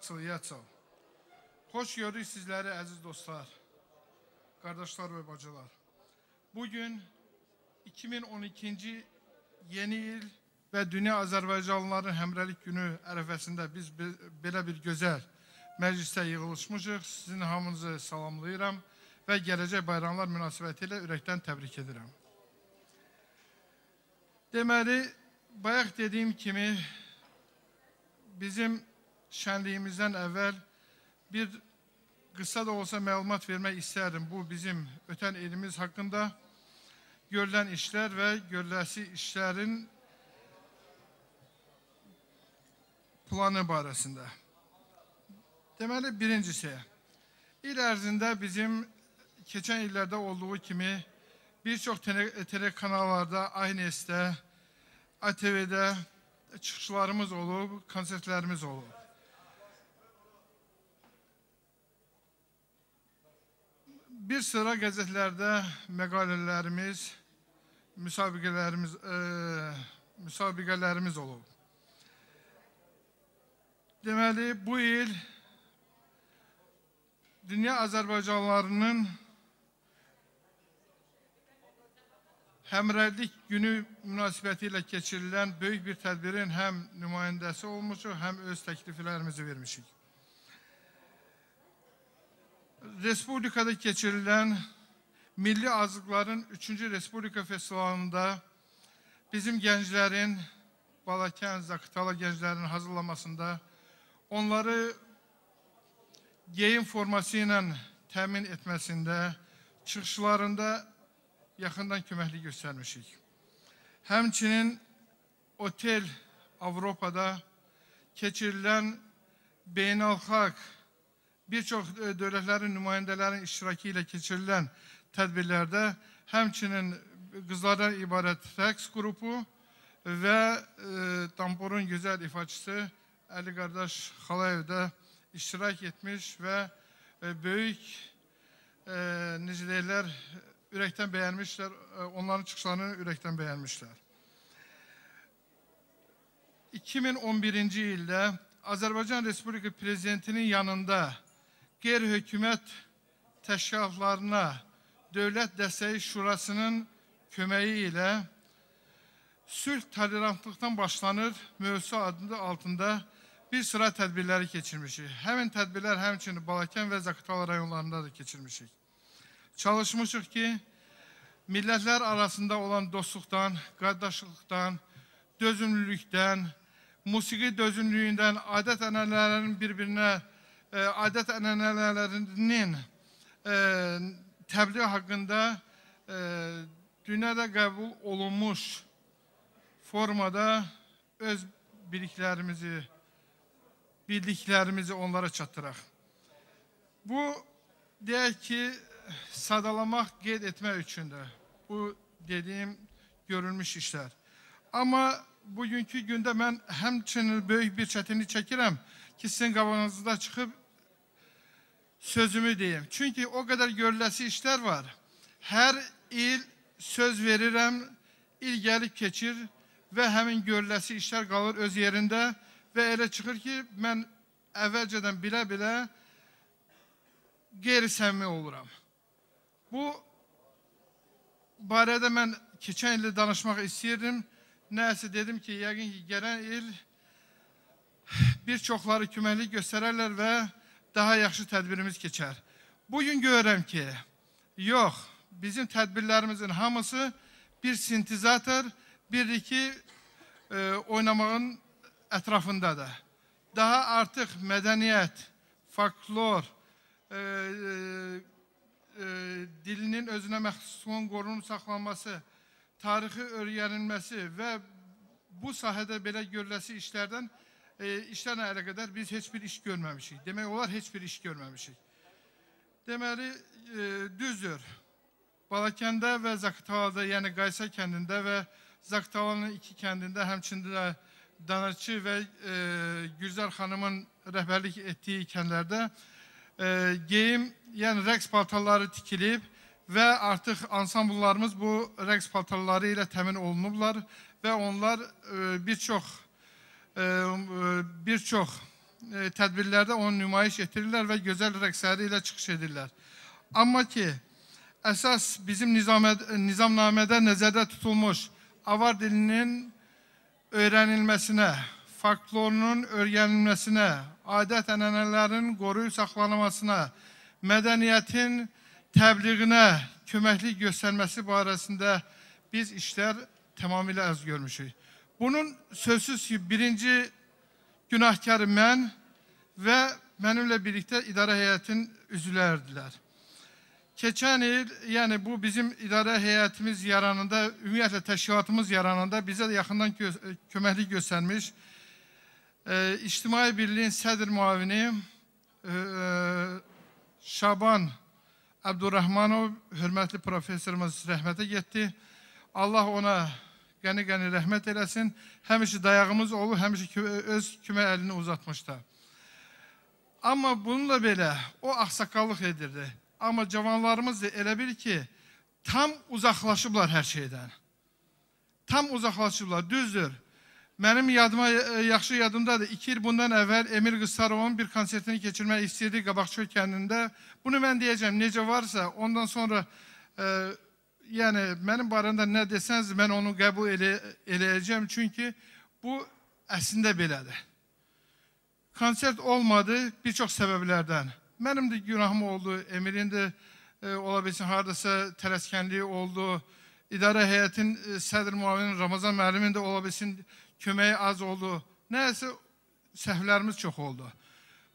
Açıl, açıl. Xoş gördük sizləri əziz dostlar, qardaşlar və bacılar. Bugün 2012-ci yeni il və Dünya Azərbaycanlıların Həmrəylik Günü ərəfəsində biz belə bir gözəl məclisdə yığılışmışıq. Sizin hamınızı salamlayıram və gələcək bayramlar münasibəti ilə ürəkdən təbrik edirəm. Deməli, bayaq dediyim kimi bizim şənliyimizdən əvvəl bir qısa da olsa məlumat vermək istərdim. Bu bizim ötən ilimiz haqqında görülən işlər və görüləsi işlərin planı barəsində. Deməli, birincisi, il ərzində bizim keçən illərdə olduğu kimi bir çox telekanallarda, ANS-də, ATV-də çıxışlarımız olub, konsertlərimiz olub. Bir sıra qəzetlərdə məqalələrimiz, müsabiqələrimiz olub. Deməli, bu il Dünya Azərbaycanlılarının Həmrəylik Günü münasibəti ilə keçirilən böyük bir tədbirin həm nümayəndəsi olmuşuq, həm öz təkliflərimizi vermişik. Respublikada keçirilən Milli Azlıqların 3-cü Respublika Festivalında bizim gənclərin, Balakən, Zaqatala gənclərinin hazırlamasında onları geyim forması ilə təmin etməsində, çıxışlarında yaxından köməklik göstərmişik. Həmçinin Otel Avropada keçirilən beynəlxalq bir çox dövlətlərin nümayəndələrin iştirakı ilə keçirilən tədbirlərdə həmçinin qızlardan ibarət rəqs qrupu və tamporun gözəl ifaçısı Əli Qardaş Xalayev də iştirak etmiş və böyük, necə deyirlər, ürəkdən bəyənmişlər, onların çıxışlarını ürəkdən bəyənmişlər. 2011-ci ildə Azərbaycan Respublika Prezidentinin yanında qeyri-hökumət təşkilatlarına Dövlət Dəstəyi Şurasının köməyi ilə sülh tolerantlıqdan başlanır mövzusu adı altında bir sıra tədbirləri keçirmişik. Həmin tədbirlər həmçinin Balakən və Zaqatala rayonlarında da keçirmişik. Çalışmışıq ki, millətlər arasında olan dostluqdan, qardaşlıqdan, dözümlülükdən, musiqi dözümlülüyündən, adət-ənənələrinin bir-birinə, adət-ənənələrinin təbliğ haqqında dünyada qəbul olunmuş formada öz biliklərimizi, bildiklərimizi onlara çatdıraq. Bu, deyək ki, sadalamaq, qeyd etmək üçündür. Bu, dediyim, görülmüş işlər. Amma bugünkü gündə mən həmçinin böyük bir çətinlik çəkirəm ki, sizin qabağınızda çıxıb sözümü deyim. Çünki o qədər görüləsi işlər var. Hər il söz verirəm, il gəlib keçir və həmin görüləsi işlər qalır öz yerində və elə çıxır ki, mən əvvəlcədən bilə-bilə qeyri-səmimi oluram. Bu barədə mən keçən ildə danışmaq istəyirdim. Nəsə dedim ki, yəqin ki, gələn il bir çoxları köməklik göstərərlər və daha yaxşı tədbirimiz keçər. Bugün görürəm ki, yox, bizim tədbirlərimizin hamısı bir sintezator, bir-iki oynamağın ətrafındadır. Daha artıq mədəniyyət, folklor, dilinin özünə məxsusluğun qorunub saxlanması, tarixi öyrənilməsi və bu sahədə belə görüləsi işlərdən, işlərlə əlaqədar biz heç bir iş görməmişik. Demək olar, heç bir iş görməmişik. Deməli, düzdür. Balakəndə və Zaqatalada, yəni Qaysa kəndində və Zaqatalanın iki kəndində, həmçində də Danaçı və Gülzar xanımın rəhbərlik etdiyi kəndlərdə geyim, yəni rəqs paltarları tikilib və artıq ansambllarımız bu rəqs paltarları ilə təmin olunublar və onlar bir çox tədbirlərdə onu nümayiş etdirirlər və gözəl rəqsləri ilə çıxış edirlər. Amma ki, əsas bizim nizamnamədə nəzərdə tutulmuş avar dilinin öyrənilməsinə, folklorunun öyrənilməsinə, adət-ənənələrin qoruyub saxlanılmasına, mədəniyyətin təbliğinə köməklik göstərməsi barəsində biz işlər tamamilə az görmüşük. Bunun sözsüz ki, birinci günahkarı mən və mənimlə birlikdə idarə heyətinin üzvləridirlər. Keçən il, yəni bu bizim idarə heyətimiz yaranında, ümumiyyətlə təşkilatımız yaranında bizə də yaxından köməklik göstərmiş İctimai Birliyin sədr müavini Şaban Əbdurrahmanov, hörmətli professorumuz rəhmətə getdi. Allah ona qəni-qəni rəhmət eləsin. Həmişə dayağımız olub, həmişə öz kömək əlini uzatmışdı. Amma bununla belə o ağsaqqallıq edirdi. Amma cavanlarımız da elə bil ki, tam uzaqlaşıblar hər şeydən. Tam uzaqlaşıblar, düzdür. Mənim yadıma, yaxşı yadımdadır, 2 il bundan əvvəl Emil Qıstarovun bir konsertini keçirmək istəyirdi Qabaqçöl kəndində. Bunu mən deyəcəm, necə varsa, ondan sonra yəni mənim barəmdə nə desəniz, mən onu qəbul eləyəcəm. Çünki bu əslində belədir. Konsert olmadı bir çox səbəblərdən. Mənim də günahım oldu, Emilin də ola bilsin haradasa tələskənliyi oldu, İdarə heyətin sədr müavinin Ramazan müəllimin də ola bilsin köməyi az oldu. Nəyəsə səhvlərimiz çox oldu.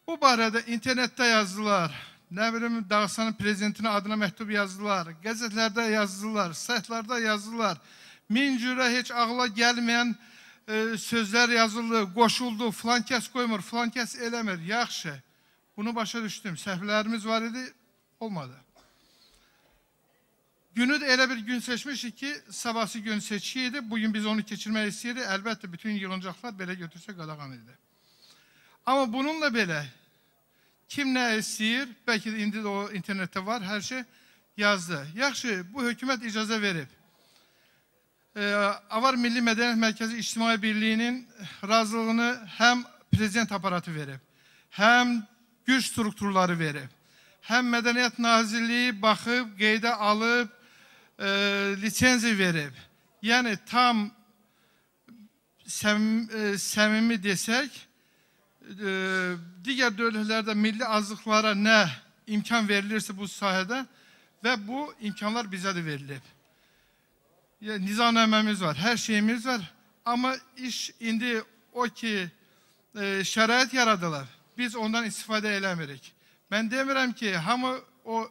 Bu barədə internetdə yazdılar, nə bilim Dağıstanın prezidentinin adına məktub yazdılar, qəzetlərdə yazdılar, saytlarda yazdılar. Min cürə heç ağla gəlməyən sözlər yazıldı, qoşuldu, filan kəs qoymur, filan kəs eləmir. Yaxşı, bunu başa düşdüm. Səhvlərimiz var idi, olmadı. Günü də elə bir gün seçmişik ki, sabahsı gün seçki idi. Bugün biz onu keçirmək istəyirdik. Əlbəttə, bütün yığıncaqlar belə götürsə qadağan idi. Amma bununla belə kim nə istəyir, bəlkə də indi də o internetdə var, hər şey yazdı. Yaxşı, bu hökumət icazə verib. Avar Milli Mədəniyyət Mərkəzi İctimai Birliyinin razılığını həm prezident aparatı verib, həm güc strukturları verib, həm Mədəniyyət Nazirliyi baxıb, qeydə alıb, lisenziya verib. Yəni, tam səmimi desək, digər dövlətlərdə milli azlıqlara nə imkan verilirsə bu sahədə və bu imkanlar bizə də verilib. Nizamnaməmiz var, hər şeyimiz var, amma iş indi o ki, şərait yaradılır, biz ondan istifadə eləmirik. Mən demirəm ki, hamı o,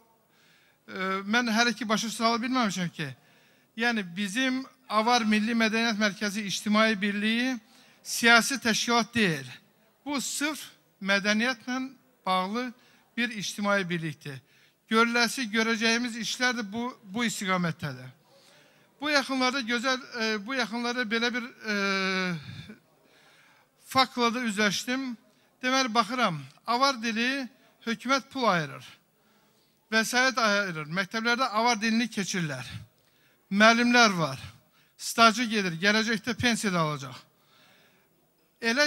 mən hələ ki başa sala bilməmişəm ki, yəni bizim Avar Milli Mədəniyyət Mərkəzi İctimai Birliyi siyasi təşkilat deyil. Bu sırf mədəniyyətlə bağlı bir ictimai birlikdir. Görüləsi, görəcəyimiz işlər də bu istiqamətdədir. Bu yaxınlarda gözəl, bu yaxınlarda belə bir faktla da üzləşdim. Deməli, baxıram, avar dili hökumət pul ayırır, vəsait ayırır, məktəblərdə avar dilini keçirlər. Müəllimlər var, stajı gedir, gələcəkdə pensiya da alacaq. Elə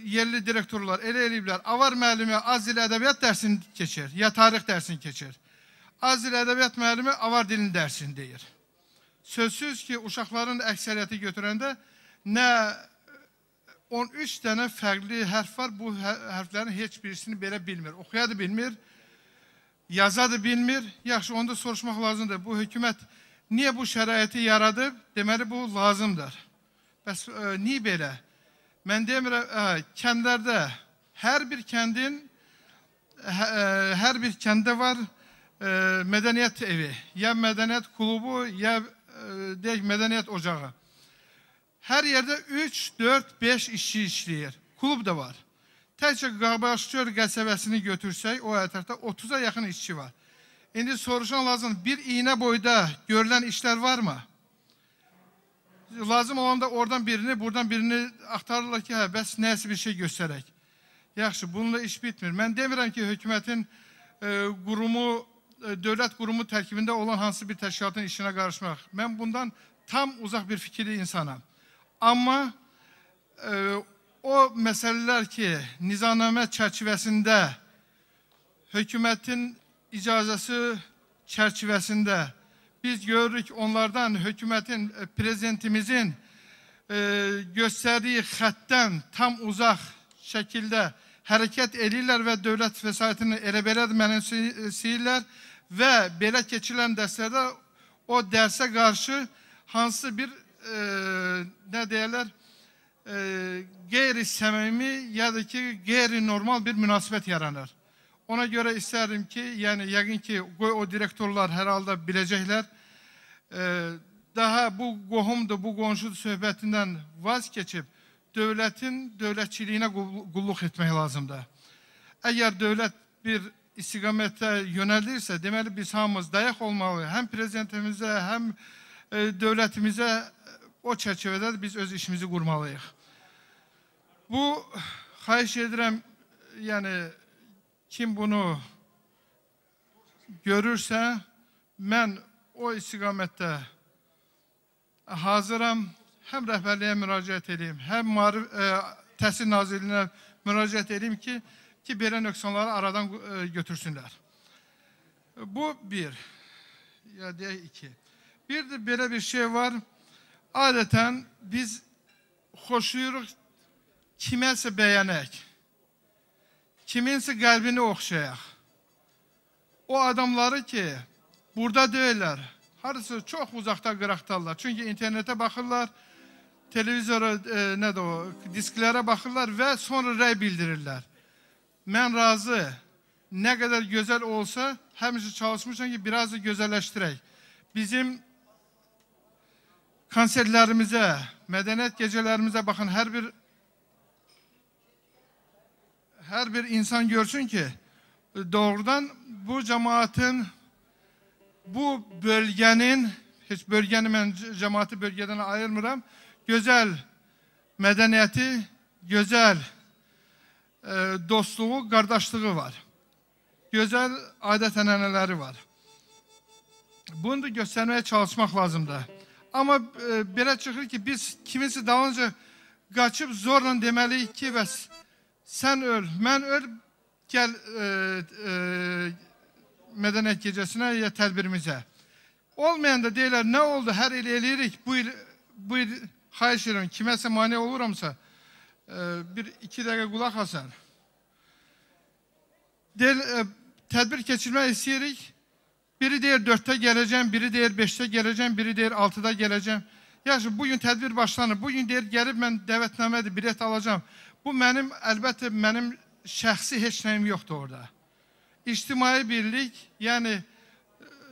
yerli direktorlar, elə eləyiblər, avar müəllimi az dil ədəbiyyat dərsini keçir, ya tarix dərsini keçir. Az dil ədəbiyyat müəllimi avar dilini dərsini deyir. Sözsüz ki, uşaqların əksəriyyəti götürəndə nə 13 dənə fərqli hərf var, bu hərflərin heç birisini belə bilmir. Oxuya da bilmir, yaza da bilmir. Yaxşı, onu da soruşmaq lazımdır. Bu hökumət niyə bu şəraiti yaradıb? Deməli, bu lazımdır. Bəs niyə belə? Mən demirəm, kəndlərdə, hər bir kəndin, hər bir kəndə var mədəniyyət evi, ya mədəniyyət klubu, ya deyək, mədəniyyət ocağı. Hər yerdə 3, 4, 5 işçi işləyir. Klub da var. Təkcə Qabaqçöl qəsəbəsini götürsək, o ətrafda 30-a yaxın işçi var. İndi soruşan lazım, bir iynə boyda görülən işlər varmı? Lazım olanda oradan birini, buradan birini axtarırlar ki, hə, bəs nəsə bir şey göstərək. Yaxşı, bununla iş bitmir. Mən demirəm ki, hökumətin qurumu, dövlət qurumu tərkibində olan hansı bir təşkilatın işinə qarışmaq. Mən bundan tam uzaq bir fikirli insanam. Amma O məsələlər ki, nizamnamə çərçivəsində, hökumətin icazəsi çərçivəsində biz görürük onlardan hökumətin, prezidentimizin göstərdiyi xəttdən tam uzaq şəkildə hərəkət edirlər və dövlət vəsaitini elə belə mənimsəyirlər və belə keçirilən dərslərdə o dərsə qarşı hansı bir, nə deyərlər, qeyri-səmimi ya da ki, qeyri-normal bir münasibət yaranır. Ona görə istərdim ki, yəni yəqin ki, qoy o direktorlar hər halda biləcəklər, daha bu qohumdur, bu qonşudur söhbətindən vaz keçib, dövlətin dövlətçiliyinə qulluq etmək lazımdır. Əgər dövlət bir istiqamətə yönəlirsə, deməli biz hamımız dayaq olmalıyıq. Həm prezidentimizə, həm dövlətimizə o çərçivədə biz öz işimizi qurmalıyıq. Bu, xahiş edirəm, yəni kim bunu görürsə, mən o istiqamətdə hazıram. Həm rəhbərliyə müraciət edeyim, həm Təhsil Nazirliyinə müraciət edeyim ki, belə nöqsanları aradan götürsünlər. Bu bir, ya deyək iki. Bir də belə bir şey var. Adətən biz xoşlayırıq kiməsə bəyənək, kiminsə qəlbini oxşayaq. O adamları ki, burada deyirlər, harası çox uzaqda qıraqdarlar. Çünki internetə baxırlar, televizora, nədir o, disklərə baxırlar və sonra rəy bildirirlər. Mən razı, nə qədər gözəl olsa, həmişə çalışmışam ki, biraz da gözəlləşdirək. Bizim konsertlərimizə, mədəniyyət gecələrimizə baxın, hər bir insan görsün ki, doğrudan bu cəmaatın, bu bölgənin, heç bölgəni mən cəmaatı bölgədən ayırmıram, gözəl mədəniyyəti, gözəl dostluğu, qardaşlığı var. Gözəl adət-ənənələri var. Bunu da göstərməyə çalışmaq lazımdır. Amma belə çıxır ki, biz kiminsə dalınca qaçıb zorla deməliyik ki, bəs sən öl, mən öl, gəl mədəniyyət gecəsinə ya tədbirimizə. Olmayan da deyirlər, nə oldu, hər il eləyirik, bu il xahiş edirəm, kiməsə mane oluramsa, bir iki dəqiqə qulaq asan. Tədbir keçirmək istəyirik. Biri deyir 4-də gələcəm, biri deyir 5-də gələcəm, biri deyir 6-da gələcəm. Yaxşı, bugün tədbir başlanır. Bugün deyir, gəlib mən dəvətnamədir, bilet alacağam. Bu mənim, əlbəttə, mənim şəxsi heç nəyim yoxdur orada. İctimai birlik, yəni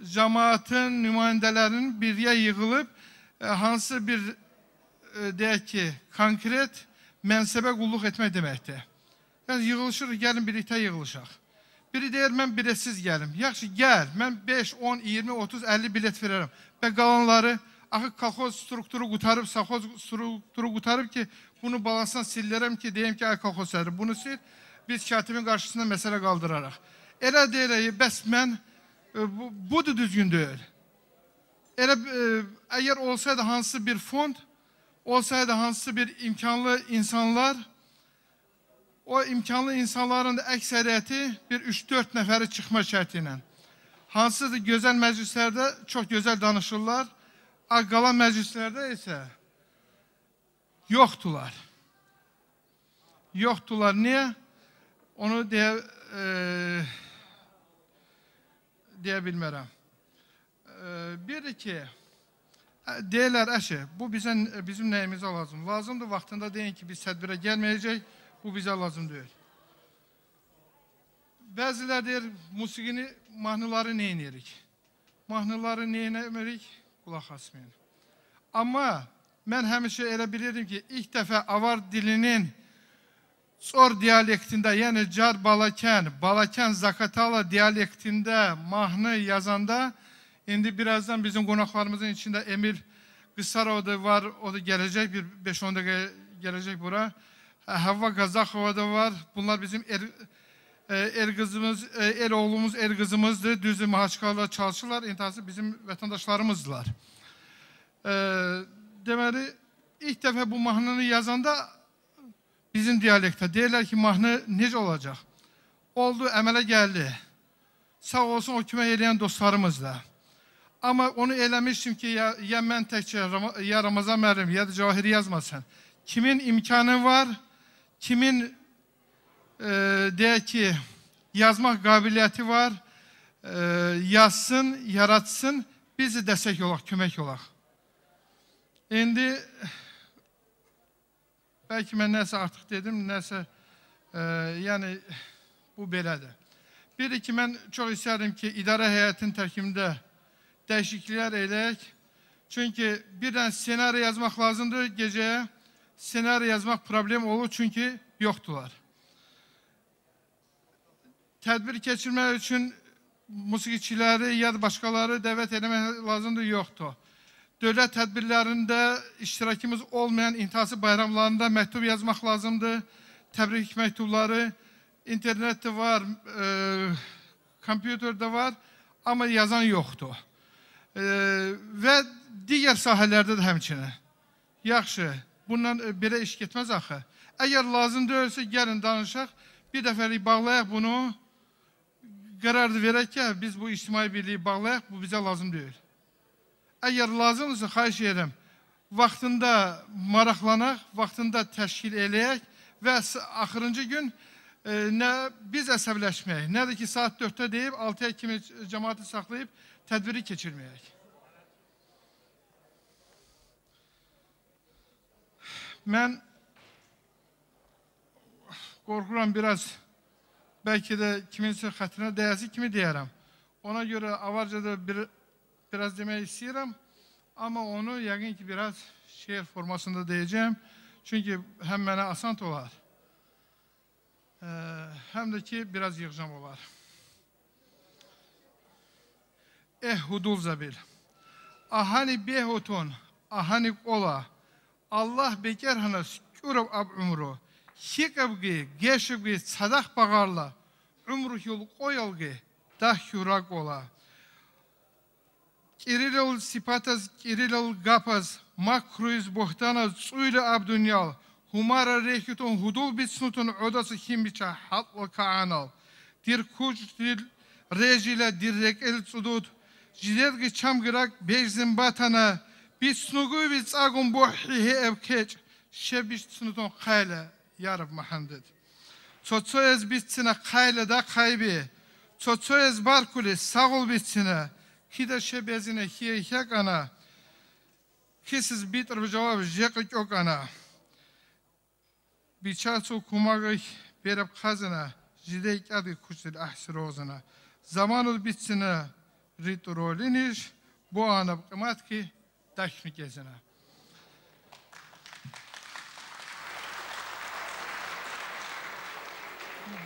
cəmaatın nümayəndələrinin birliyə yığılıb hansı bir, deyək ki, konkret mənsəbə qulluq etmək deməkdir. Yəni, yığılışırıq, gəlin birlikdə yığılışaq. Biri deyir, mən biletsiz gəlim. Yaxşı, gəl, mən 5, 10, 20, 30, 50 bilet verərəm. Və qalanları, axı kolxoz strukturu qutarıb, sovxoz strukturu qutarıb ki, bunu balansdan sillərəm ki, deyim ki, ay kolxoz sədri, bunu sil, biz katibin qarşısında məsələ qaldıraraq. Elə deyirək, bəs mən, budur düzgün deyil. Elə, əgər olsaydı hansı bir fond, olsaydı hansı bir imkanlı insanlar, o imkanlı insanların da əksəriyyəti bir 3-4 nəfəri çıxma şərti ilə. Hansıdır gözəl məclislərdə çox gözəl danışırlar, qalan məclislərdə isə yoxdular. Yoxdular. Niyə? Onu deyə bilmərəm. Bir ki, deyirlər, əşi, bu bizim nəyimizə lazım? Lazımdır, vaxtında deyin ki, biz tədbirə gəlməyəcək, bu bizə lazım deyil. Bəzilər deyir, musiqini, mahnıları neyləyirik? Mahnıları neyləmirik? Qulaq asmayın. Amma mən həmişə elə bilirdim ki, ilk dəfə avar dilinin Tsor dialektində, yəni Car Balakən, Balakən Zakatala dialektində mahnı yazanda, indi birazdan bizim qonaqlarımızın içində Emil Qısarov da var, o da gələcək, bir 5-10 dəqiqə gələcək bura. Havva Qazaxova da var. Bunlar bizim el qızımız, el oğlumuz, el qızımızdır. Düzdür, Mahaçqalada çalışırlar. İntihası bizim vətəndaşlarımızdırlar. Deməli, ilk dəfə bu mahnını yazanda Bizim dialektdə deyirlər ki, mahnı necə olacaq? Oldu, əmələ gəldi. Sağ olsun o kömək eləyən dostlarımız da. Amma onu eləmişdim ki, ya mən təkcə, ya Ramazan müəllim, ya da Cavahiri yazmasın. Kimin imkanı var, kimin deyək ki, yazmaq qabiliyyəti var, yazsın, yaratsın, biz də dəstək olaq, kömək olaq. İndi, bəlkə mən nəsə artıq dedim, nəsə, yəni bu belədir. Bir də ki, mən çox istərdim ki, idarə heyətinin tərkibində dəyişikliklər eləyək. Çünki bir dənə senaryo yazmaq lazımdır gecəyə. Senaryo yazmaq problem olur, çünki yoxdular. Tədbir keçirmək üçün musiqiçiləri ya da başqaları dəvət eləmək lazımdır, yoxdur. Dövlət tədbirlərində iştirakımız olmayan intihası bayramlarında məktub yazmaq lazımdır. Təbrik məktubları internetdə var, kompüterdə var, amma yazan yoxdur. Və digər sahələrdə də həmçinin. Yaxşı, bundan belə iş getməz axı. Əgər lazım deyilsə, gəlin danışaq, bir dəfəlik bağlayaq bunu, qərar verək ki, biz bu ictimai birliyi bağlayaq, bu bizə lazım deyil. Əgər lazımdırsa, xahiş edirəm, vaxtında maraqlanaq, vaxtında təşkil eləyək və axırıncı gün nə biz əsəbləşməyək, nədir ki, saat 4-də deyib, 6-ya kimi cəmaatı saxlayıb tədbiri keçirməyək. Mən qorxuram biraz, bəlkə də kiminsə xətrinə dəyəsi kimi deyərəm. Ona görə avarcada biraz demək istəyirəm, amma onu yəqin ki, biraz şeir formasında deyəcəyəm. Çünki həm mənə asan olar, həm də ki, biraz yığcam olar. Eh hudul zabil, ahani behotun, ahani qola, Allah bekərhana sükürüb ab umru, hiqəbqi, geşibqi, sadaq bağarla, umru yol qoyalqi, dah yuraq ola. Kirilil sipataz, kirilil qapaz, makruiz bohtanaz, tsuyla ab dünyal, humara rehitun, hudul bitsnutun, odası himbiça, hatla kaanal. Dir kuc, dir rejilə, dir rekel tsudut, jiledgi çamgırak, bejzin batana, bitsnuguvi tsagun bohihe evkeç, şebitsnutun qayla, yarab mahandid. Tsotsoyez bitsina qayla da qaybi, tsotsoyez barkuli sağol bitsina, Kida şebezine hiye hekana, kisiz bitr cevap jekik okana. Biçatsu kumagı berep khazına, jidek adı kuçil ahsirozuna. Zamanul bitsine rituroliniş, bu ana kımat ki daşnik ezine.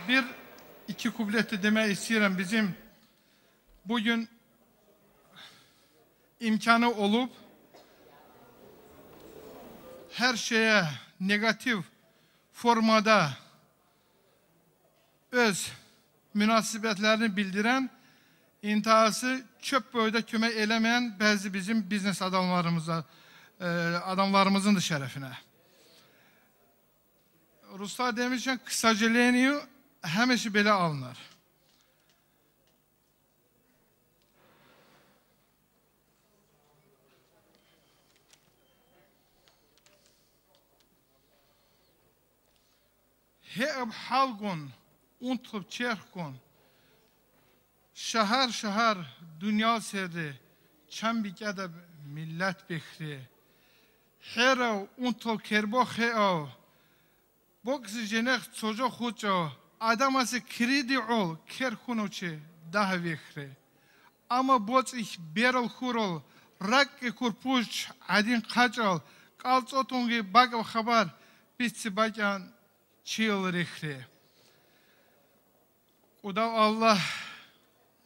Bir iki kubleti demək istəyirəm bizim bugün imkanı olup her şeye negatif formada öz münasibətlərini bildiren, intihası çöp boyda kömək eləməyən bəzi bizim biznes adamlarımıza, adamlarımızın da şərəfinə. Ruslar demişkən, kısaceleniyu həmişə belə alınır. Heb halgun, untub çerkun, şahar şahar dünya serdi, çembik edeb millet bihri. Herav untub kerbo heav, boks jenek çocuq huço, adaması kredi ol, kerkunuçi daha vihri. Ama bots ich berl hurol, rakki kurpuç adin kaçal, kalçotungi bagav haber, bitsi bakan çil rihri. Udav Allah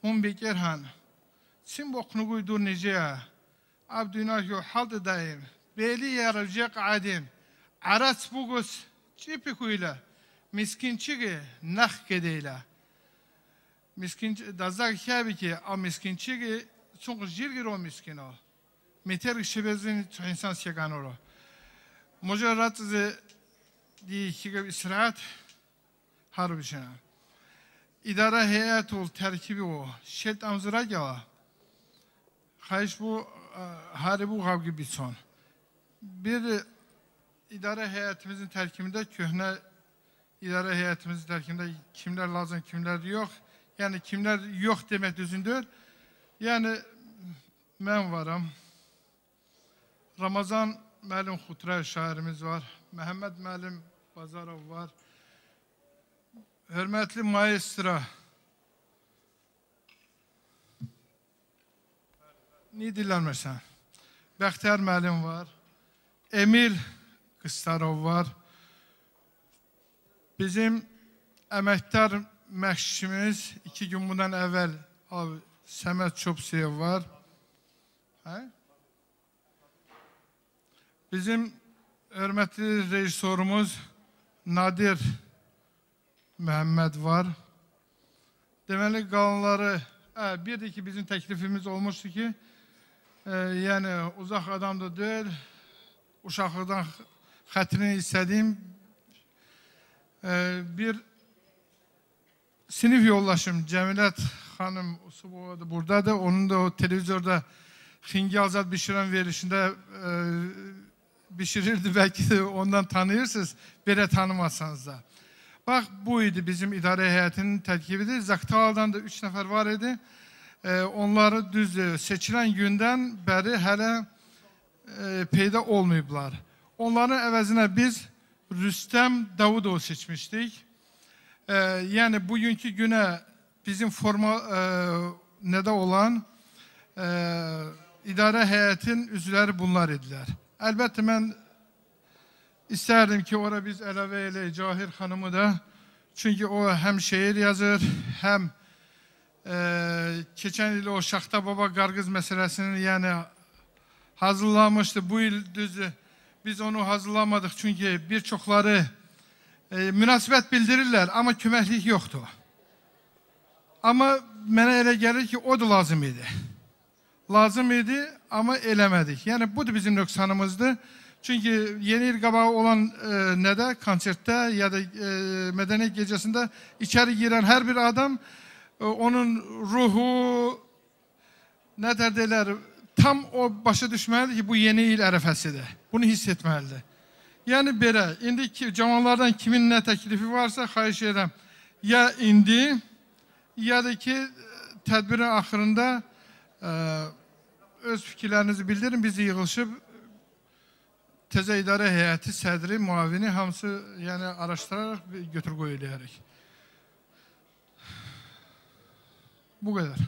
hun bekirhan. Sim boqnuguy dur niceya. Abdünahu haldı daim. Beli yarıcaq adim. Aras bugus çipikuyla. Miskinçigi nah gedeyla. Miskin dazak hebi ki a miskinçigi çünkü jirgir o miskin o. Meter şebezin insan seganoro. Mujarrat Deyik ki, istirahət harbi. İdarə heyət ol, tərkibi o. Şelt amzıra gəla. Xahiş bu, haribu qavqi bitson. Bir idarə heyətimizin tərkibində, köhnə idarə heyətimizin tərkibində kimlər lazım, kimlər yox. Yəni, kimlər yox demək düzün deyil. Yəni, mən varam. Ramazan müəllim Xutrayev şairimiz var. Məhəmməd müəllim Bazarov var. Hörmətli maestro. Niyə dillənmirsən? Bəxtiyar müəllim var. Emil Qıstarov var. Bizim əməkdar məşqçimiz 2 gün bundan əvvəl Səməd Çopsiyev var. Hə? Bizim hörmətli rejissorumuz Nadir Məhəmməd var. Deməli, qalanları, bir də ki, bizim təklifimiz olmuşdu ki, yəni uzaq adam da deyil, uşaqlıqdan xətrini istədiyim bir sinif yoldaşım Cəmilət xanım Usubova da buradadır. Onun da o televizorda Xingi Azad bişirən verilişində bişirirdi, bəlkə də ondan tanıyırsınız, belə tanımasanız da. Bax, bu idi bizim idarə heyətinin tərkibidir. Zaqataladan da 3 nəfər var idi. Onları düzdür, seçilən gündən bəri hələ peyda olmayıblar. Onların əvəzinə biz Rüstəm Davudovu seçmişdik. Yəni, bugünkü günə bizim forma nədə olan idarə heyətin üzvləri bunlar idilər. Əlbəttə, mən istərdim ki, ora biz əlavə eləyək Cahir xanımı da. Çünki o həm şeir yazır, həm keçən il o Şaxta Baba Qarqız məsələsini yəni hazırlamışdı. Bu il düzdür, biz onu hazırlamadıq çünki bir çoxları münasibət bildirirlər, amma köməklik yoxdur. Amma mənə elə gəlir ki, o da lazım idi. Lazım idi, amma eləmədik. Yəni, bu da bizim nöqsanımızdır. Çünki yeni il qabağı olan nədə, konsertdə ya da mədəniyyət gecəsində içəri girən hər bir adam onun ruhu, nə deyirlər, tam o başa düşməlidir ki, bu yeni il ərəfəsidir. Bunu hiss etməlidir. Yəni belə, indi cavanlardan kimin nə təklifi varsa, xahiş edirəm, ya indi, ya da ki, tədbirin axırında öz fikirlərinizi bildirin, biz yığılışıb təzə idarə heyəti, sədri, müavini hamısı yəni araşdıraraq götür qoy eləyərik. Bu qədər.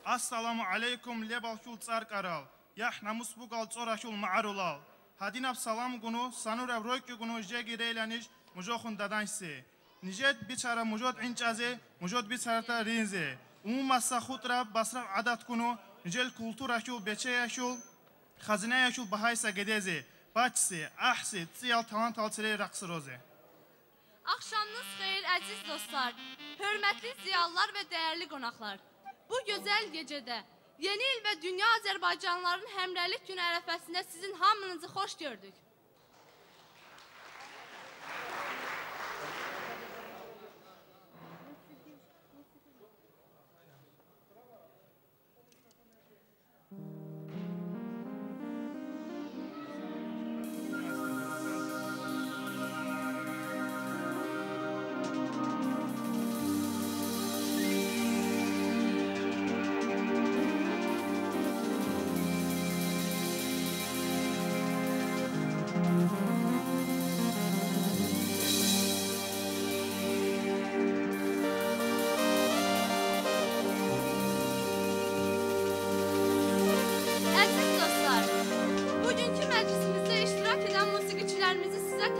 Assalamu aleykum lebalşul tsarkaral. Yah namus bugal tsoraşul ma'arulal. Hadinab salam gunu sanurav royki gunu jegireylaniş mujoxun dadanşsi. Nijet biçara mujot inçaze, mujot biçarata rinze. Umumassa xutra basraf adat gunu nicel kulturaşul beçeyaşul xazineyaşul bahaysa gedeze. Bacısı, ahsi, tsiyal talant alçıre raqsı roze. Axşamınız xeyir əziz dostlar, hörmətli ziyalılar və dəyərli qonaqlar. Bu gözəl gecədə Yeni il və Dünya Azərbaycanlıların Həmrəylik Günü ərəfəsində sizin hamınızı xoş gördük.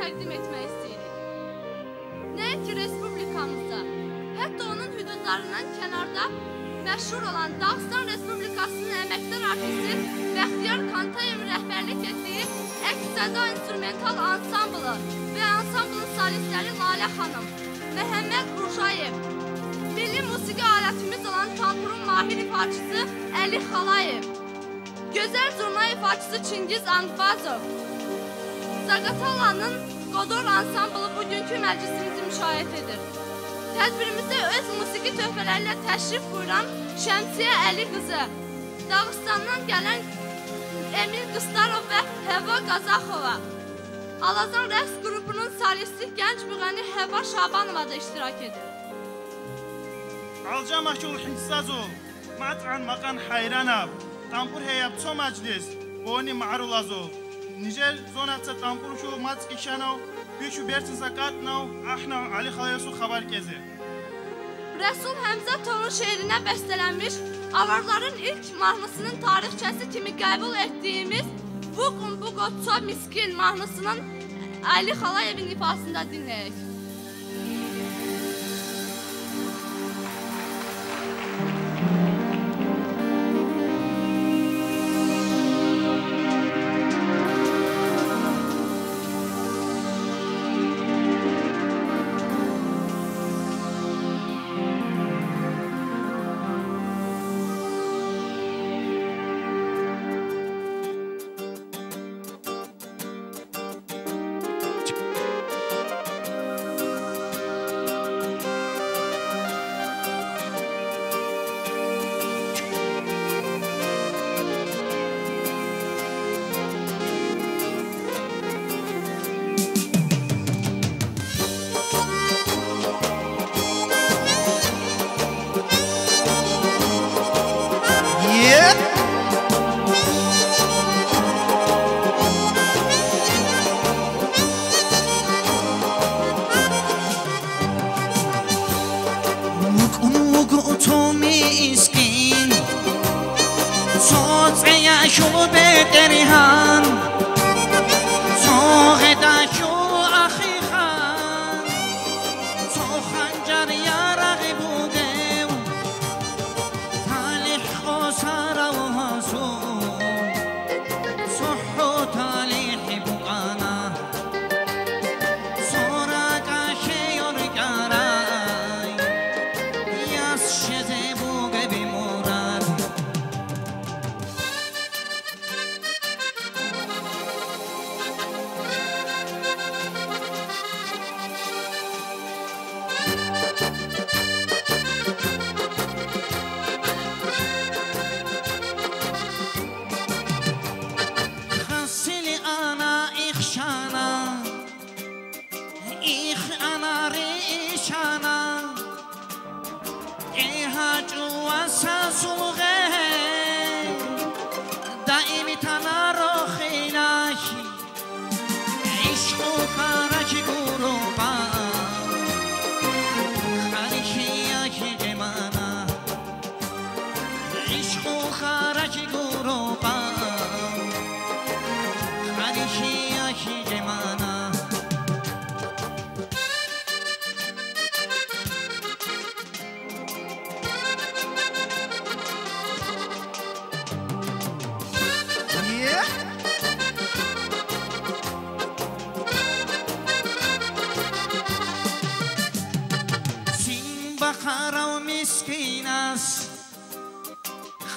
Təqdim etmək istəyirik. Nəinki Respublikamızda, hətta onun hüdudlarından kənarda məşhur olan Dağıstan Respublikasının əməkdar artisti Bəxtiyar Kantayevin rəhbərlik etdiyi Əks-Səda instrumental ansamblı və ansamblın solistləri Lalə xanım, Məhəmməd Burjayev, milli musiqi alətimiz olan tampurun mahir ifaçısı Əli Xalayev, gözəl zurna ifaçısı Çingiz Anqvazov, Zaqatalanın Qodor ansamblı bugünkü məclisimizi müşayiət edir. Tədbirimizdə öz musiqi töhfələri ilə təşrif buyuran Şəmsiyə Əli qızı, Dağıstandan gələn Emil Qıstarov və Həvva Qazaxova, Alazan rəqs qrupunun solisti gənc müğənni Həvva Şabanova da iştirak edir. Alcamaşul hinsazul, mat'an maqan hayranab, tampur heyab ço məclis, boni ma'rulazul. Nijer zonatsa tampurşu matskişanov, bişu bertinsa katnov, ahnov Ali Xalayevu xabar kezi. Rəsul Həmzətovun şeirinə bəstələnmiş Avarların ilk mahnısının tarixçəsi kimi qəbul etdiyimiz Buqun Buqotsa Miskin mahnısının Əli Xalayevin ifasında dinləyək.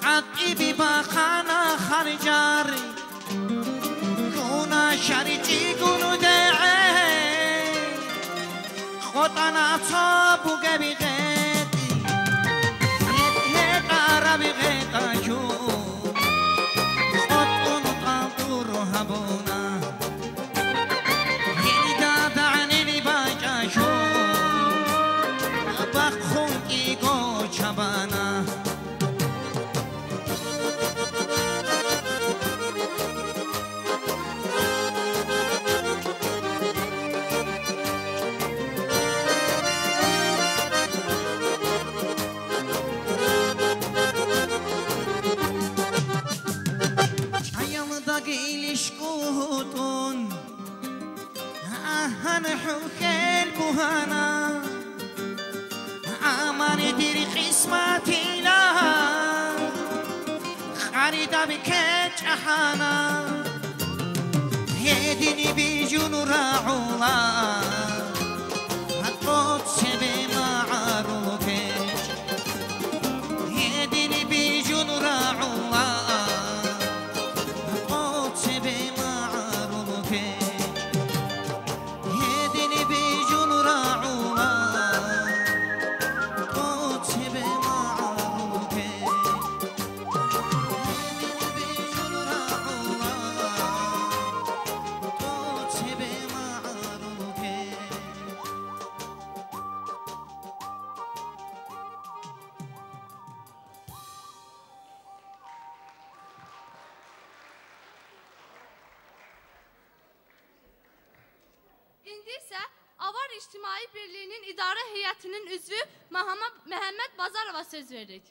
عطي بخانا خرجار كونا شرجي كونو داعي خطنا صابو قبي غيتي هيك عربي غيتا شو خطون طابور هبونا هيدا دعني باجا شو بخون إيجو شبانا حوخيل بوهانا أمان ديري قسمتي لها خريدة بكج أحانا هديني بيجون راعولا هتقود سبي معروكج هديني بيجون راعولا هتقود سبي معروكج İndi isə Avar İctimai Birliyinin İdarə Heyətinin üzvü Məhəmməd Bazarova söz veririk.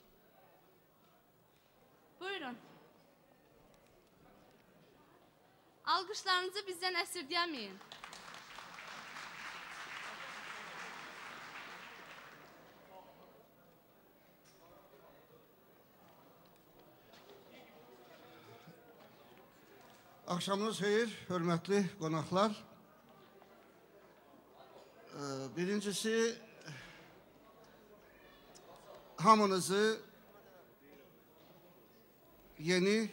Buyurun. Alqışlarınızı bizdən əsirgəməyin. Axşamınız xeyir, hörmətli qonaqlar. Birincisi, hamınızı yeni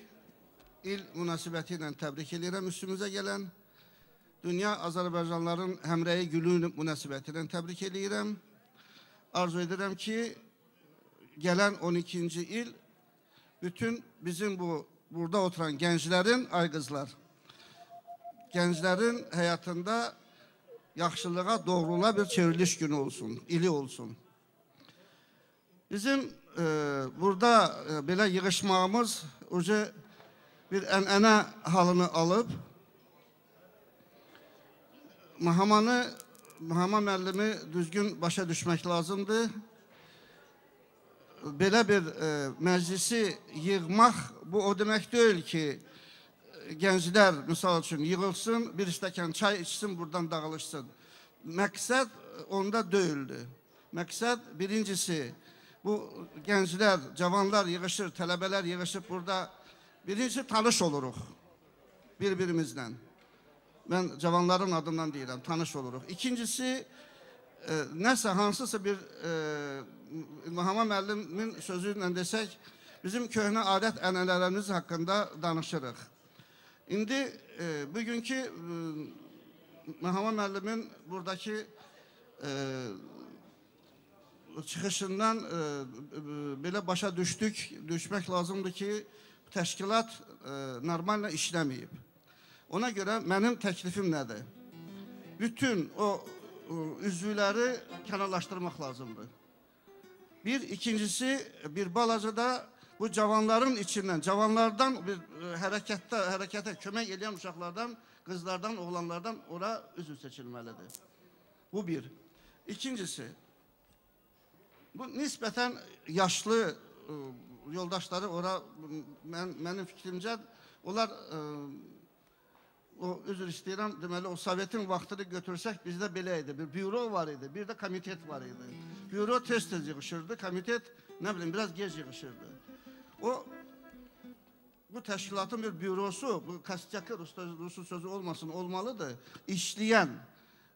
il münasibəti ilə təbrik edirəm. Üstümüzə gələn Dünya Azərbaycanların Həmrəyi Günü münasibəti ilə təbrik edirəm. Arzu edirəm ki, gələn 12-ci il bütün bizim bu burada oturan gənclərin, ay qızlar, gənclərin həyatında yaxşılığa, doğruluğa bir çevriliş günü olsun, ili olsun. Bizim burada belə yığışmağımız uca bir ənənə halını alıb, Mahama müəllimi düzgün başa düşmək lazımdır. Belə bir məclisi yığmaq, bu o demək deyil ki, gənclər, misal üçün, yığılsın, bir stəkan çay içsin, buradan dağılışsın. Məqsəd onda deyildi. Məqsəd birincisi, bu gənclər, cavanlar yığışır, tələbələr yığışıb burada. Birincisi, tanış oluruq bir-birimizlə. Mən cavanların adından deyirəm, tanış oluruq. İkincisi, nəsə, hansısa bir Mahama müəllimin sözü ilə desək, bizim köhnə adət ənənələrimiz haqqında danışırıq. İndi bugünkü Mahama müəllimin buradakı çıxışından belə başa düşdük, düşmək lazımdır ki, təşkilat normallə işləməyib. Ona görə mənim təklifim nədir? Bütün o üzvləri kənarlaşdırmaq lazımdır. Bir, ikincisi, bir balaca da bu cavanların içindən, cavanlardan bir hərəkətə kömək eləyən uşaqlardan, qızlardan, oğlanlardan ora üzv seçilməlidir. Bu bir. İkincisi, bu nisbətən yaşlı yoldaşları ora, mənim fikrimcə, onlar, o üzr istəyirəm, deməli, o Sovetin vaxtını götürsək bizdə belə idi. Bir büro var idi, bir də komitet var idi. Büro tez-tez yığışırdı, komitet, nə bilim, biraz gec yığışırdı. O, bu təşkilatın bir bürosu, bu kastyakı, Rusun sözü olmasın, olmalıdır. İşləyən,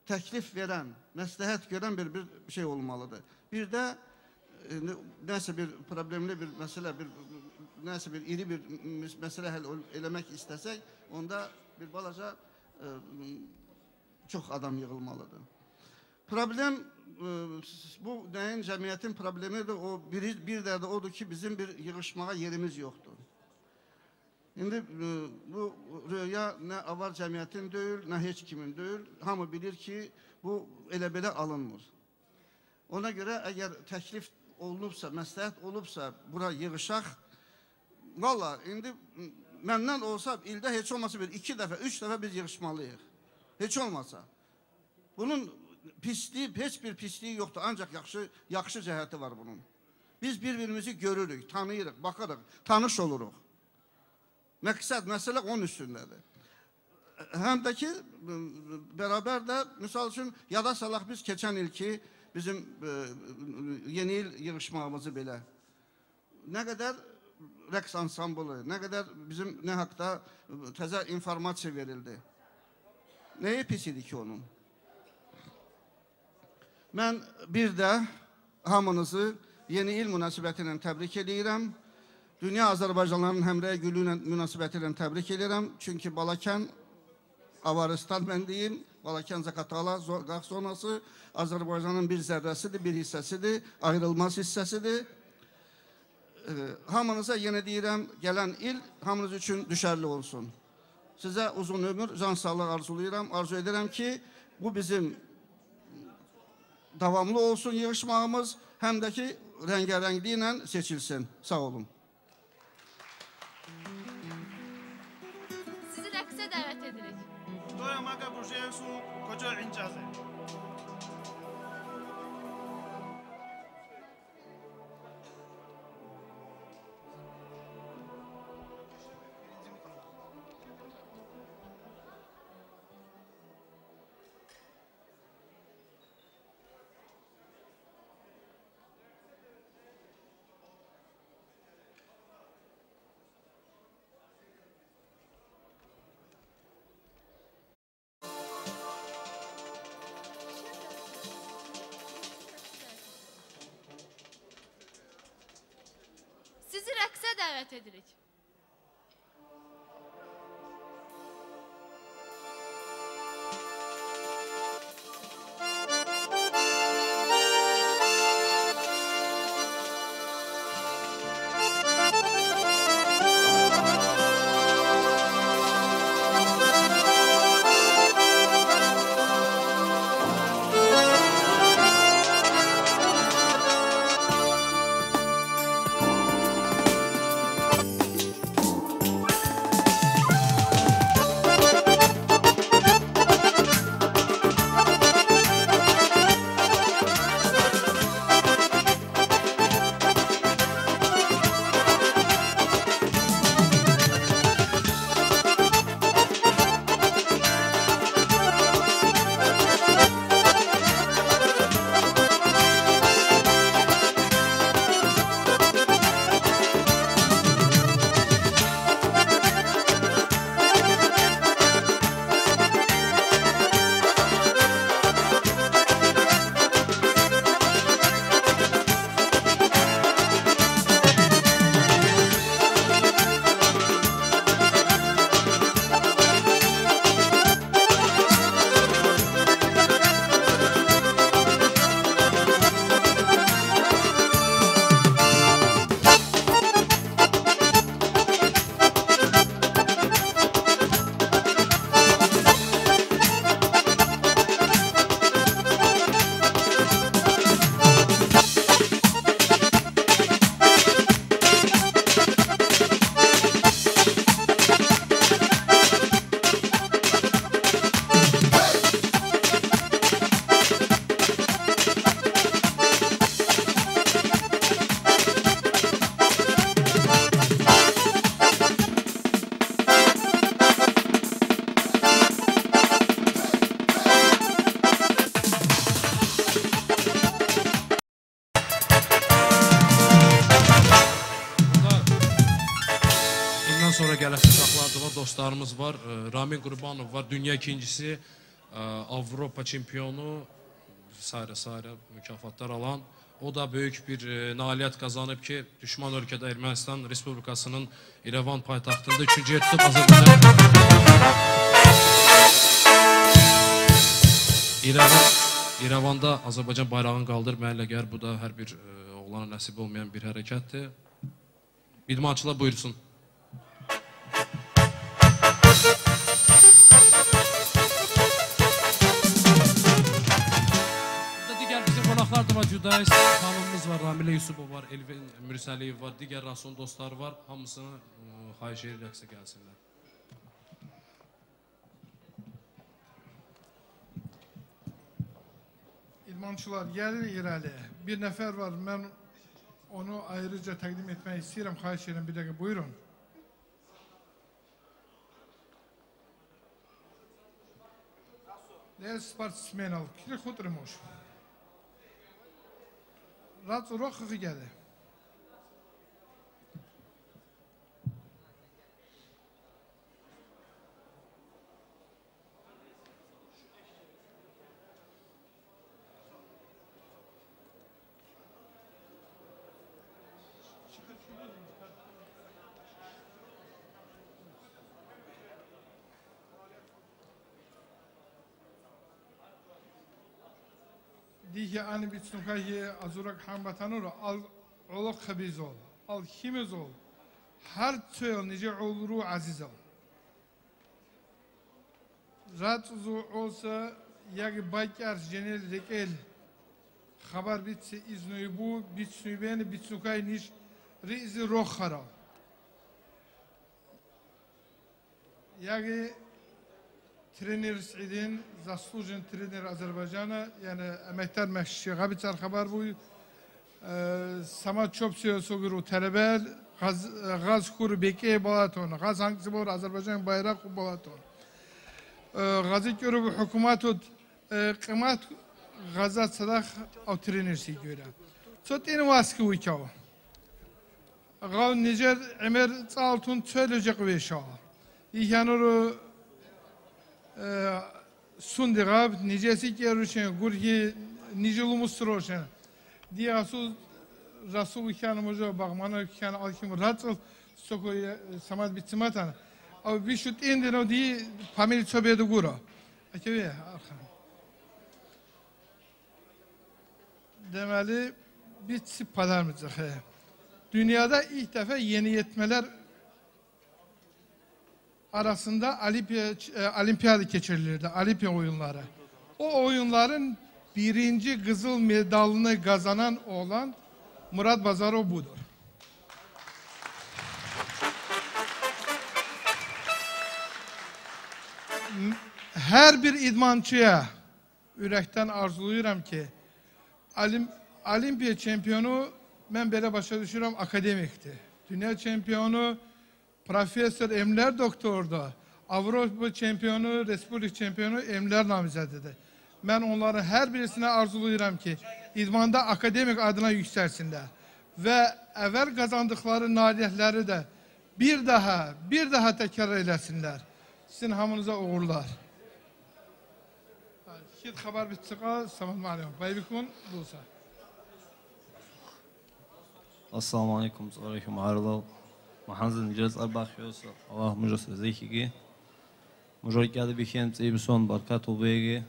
təklif verən, məsləhət görən bir şey olmalıdır. Bir də, nəsə bir problemli bir məsələ, bir nəsə bir iri bir məsələ həll eləmək istəsək, onda bir balaca çox adam yığılmalıdır. Problem, bu nəyin cəmiyyətin problemidir, o bir dərdi odur ki, bizim bir yığışmağa yerimiz yoxdur. İndi bu röya nə avar cəmiyyətin deyil, nə heç kimin deyil. Hamı bilir ki, bu elə belə alınmır. Ona görə əgər təklif olunubsa, məsləhət olubsa, bura yığışaq, valla indi məndən olsa ildə heç olmasa bir 2 dəfə, 3 dəfə biz yığışmalıyıq. Heç olmasa. Bunun pisliyi, heç bir pisliyi yoxdur, ancaq yaxşı cəhəti var bunun. Biz bir-birimizi görürük, tanıyırıq, baxırıq, tanış oluruq. Məqsəd, məsələ onun üstündədir. Həm də ki, bərabər də, misal üçün, yada salaq biz keçən ilki bizim yeni il yığışmağımızı belə. Nə qədər rəqs ansamblı, nə qədər bizim nə haqda təzə informasiya verildi. Nəyi pis idi ki onun? Mən bir də hamınızı yeni il münasibəti ilə təbrik edirəm. Dünya Azərbaycanlarının Həmrəy Günü ilə münasibəti ilə təbrik edirəm. Çünki Balakən, Avaristan mən deyim, Balakən Zaqatala Qaq zonası Azərbaycanın bir zərrəsidir, bir hissəsidir, ayrılmaz hissəsidir. Hamınıza yenə deyirəm, gələn il hamınız üçün düşərli olsun. Sizə uzun ömür, can sağlığı arzulayıram. Arzu edirəm ki, bu bizim davamlı olsun yığışmağımız, həm də ki, rəngarəngli ilə seçilsin. Sağ olun. Sizi rəqsə dəvət edirik. Dora Maga Burjevsun, Koca İncazı. Sizi rəqsə dəvət edirik. Dostlarımız var. Ramin Qurbanov var, dünya ikincisi, Avropa çempionu, sairə mükafatlar alan O da böyük bir nailiyyət qazanıb ki, düşman ölkədə Ermənistan Respublikasının İrəvan paytaxtında 3-cü yer tutub Azərbaycan. İrəvanda Azərbaycan bayrağını qaldırıb, mənlə gəl, bu da hər bir oğlana nəsib olmayan bir hərəkətdir. İdmançılar buyursun. Qonaqlar da var, Cüdayis xanımımız var, Ramilə Yusubov var, Elvin Mürsəliyev var, digər Rasun dostları var. Hamısını xahiş edir, rəqsə gəlsinlər. İdmançılar, gəlin irəli. Bir nəfər var, mən onu ayrıca təqdim etmək istəyirəm. Xahiş edirəm, bir dəqiqə buyurun. Nə sportsmen al, kiri xutrimoş. Rac roxı gəlir. Deyir ki, ani bitsunkayı azurak hambatanuru al olaq xabiz ol, al ximiz ol, hər çöl necə oluru aziz ol. Racuzu olsa, yagi bakar jenel rekel xabar bitsi iznuyu bitsuybeni bitsunkay niş rizi roxara. Yagi trener idin, заслужен trener Azərbaycana, yəni əməkdar məşqçi Qabicər xəbər bu, Samad Çopsiyo soğuru tələbəl, Qaz Xur Beke Balaton, Qaz hangisi bor Azərbaycan bayraq Balaton. Qazı görüb hökumət qimət Qaza sadaq av trenersi görə. Çot en vaski uykao. Qav necə əmər çaltun çöləcək veşa. İhanuru Sundiğab, necəsi gəlüşən, qurgi necə Diye asu Rasul xanımıza bağmanı xan alkim ratsıl sokoy samad bitsimatan. Abi bir şut indin diye family çobedu gura. Akeve arxan. Deməli bitsi padarmıcaq. Dünyada ilk dəfə yeniyetmələr arasında olimpiyada keçirilirdi, olimpiya oyunları. O oyunların birinci kızıl medalını kazanan oğlan Murad Bazarov budur. Her bir idmançıya ürəkdən arzulayıram ki, olimpiya çempiyonu, mən belə başa düşürəm, akademikdir. Dünya çempiyonu Profesör Emler doktordu. Avropa çempiyonu, Respublik çempiyonu Emler namizədidir. Mən onların hər birisine arzulayıram ki, idmanda akademik adına yüksəlsinlər və əvvəl qazandıqları nailiyyətləri də bir daha təkrar eləsinlər. Sizin hamınıza uğurlar. Xid xəbər bitsin. Salam aleykum. Baybikun Bulsa. Assalamu aleykum. Aleyküm arlal. Mahanzın icaz arbağ Allah mucası zeyhigi. Mujor geldi bir hem barkat olbegi.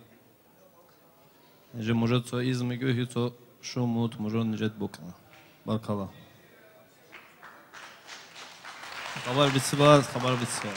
Nece mujor izmi göhü to şu mut mujor nicet bokana. Barkala. Haber bitsi var, haber bitsi var.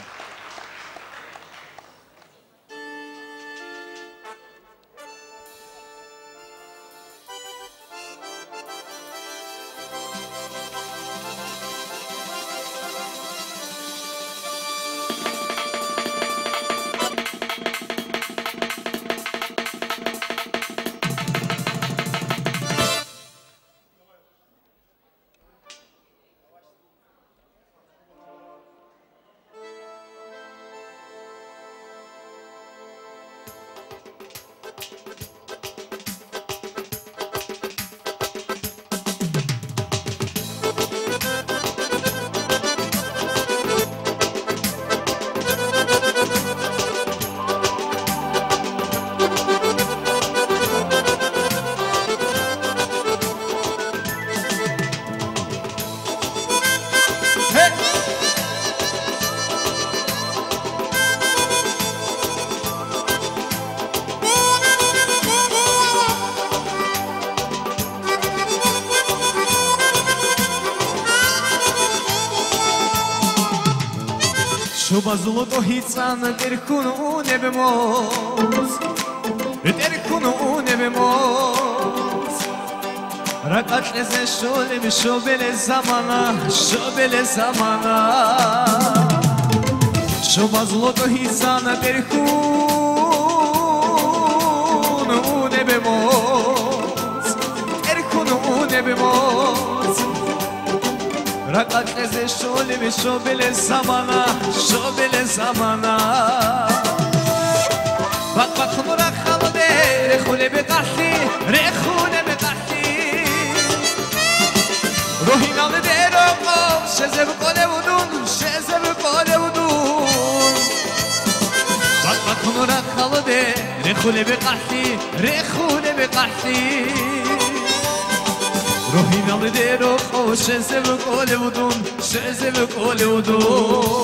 შუბაზლოტო ჰიწან ტერქუნ უნებმოს ტერქუნ უნებმოს რაკაჭლეზე შოლემ შობელე ზამანა შობელე ზამანა შუბაზლოტო ჰიწან ტერქუნ უნებმოს ტერქუნ უნებმოს რაკაჭლეზე შოლემ შობელე ზამანა შობელე ზამანა ბაკბაკნურა ხალდე რეხულები ყარლი რეხულები ყარლი როჰინალდე როყო შეზებკოლევდუნ შეზებკოლევდუნ ბაკბაკნურა ხალდე რეხულები ყარლი რეხულები ყარლი როჰინალდე როყო შეზებკოლევდუნ შეზებკოლევდუნ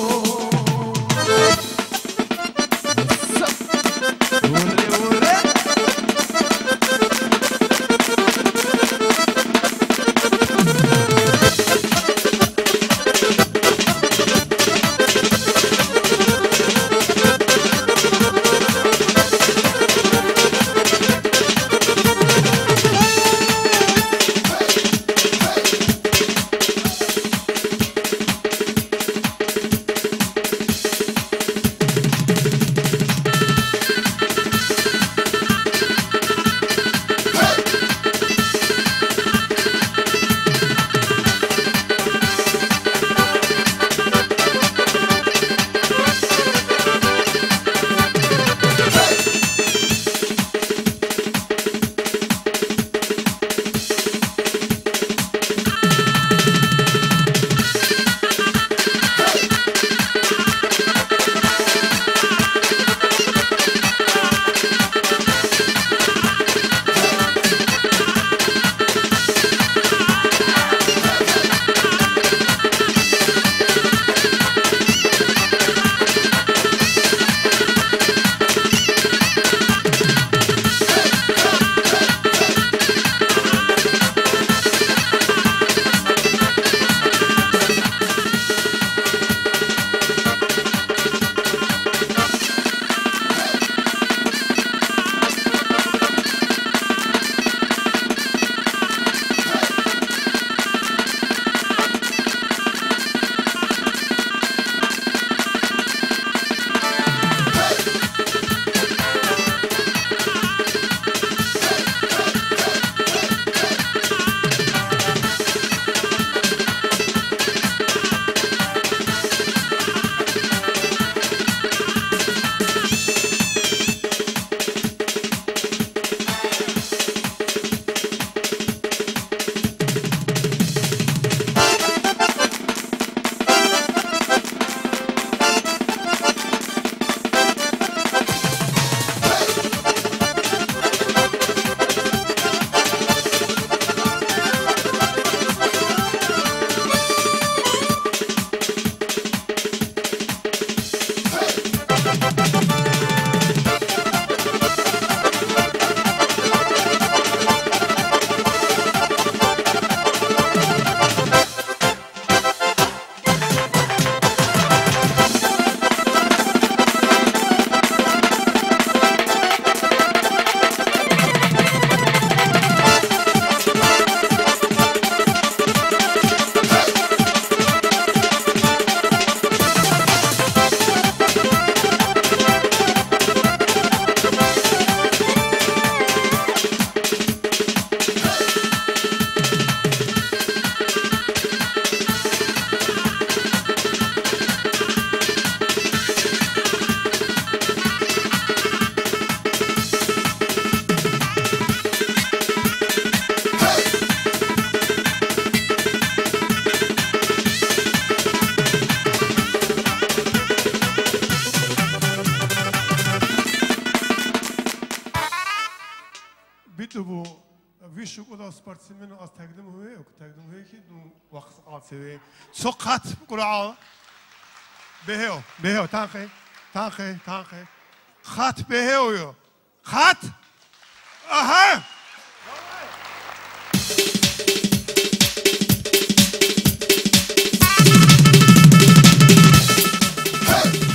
سقط قرعة بهو بهو تانخي تانخي تانخي خط بهو يو خط أها Hey!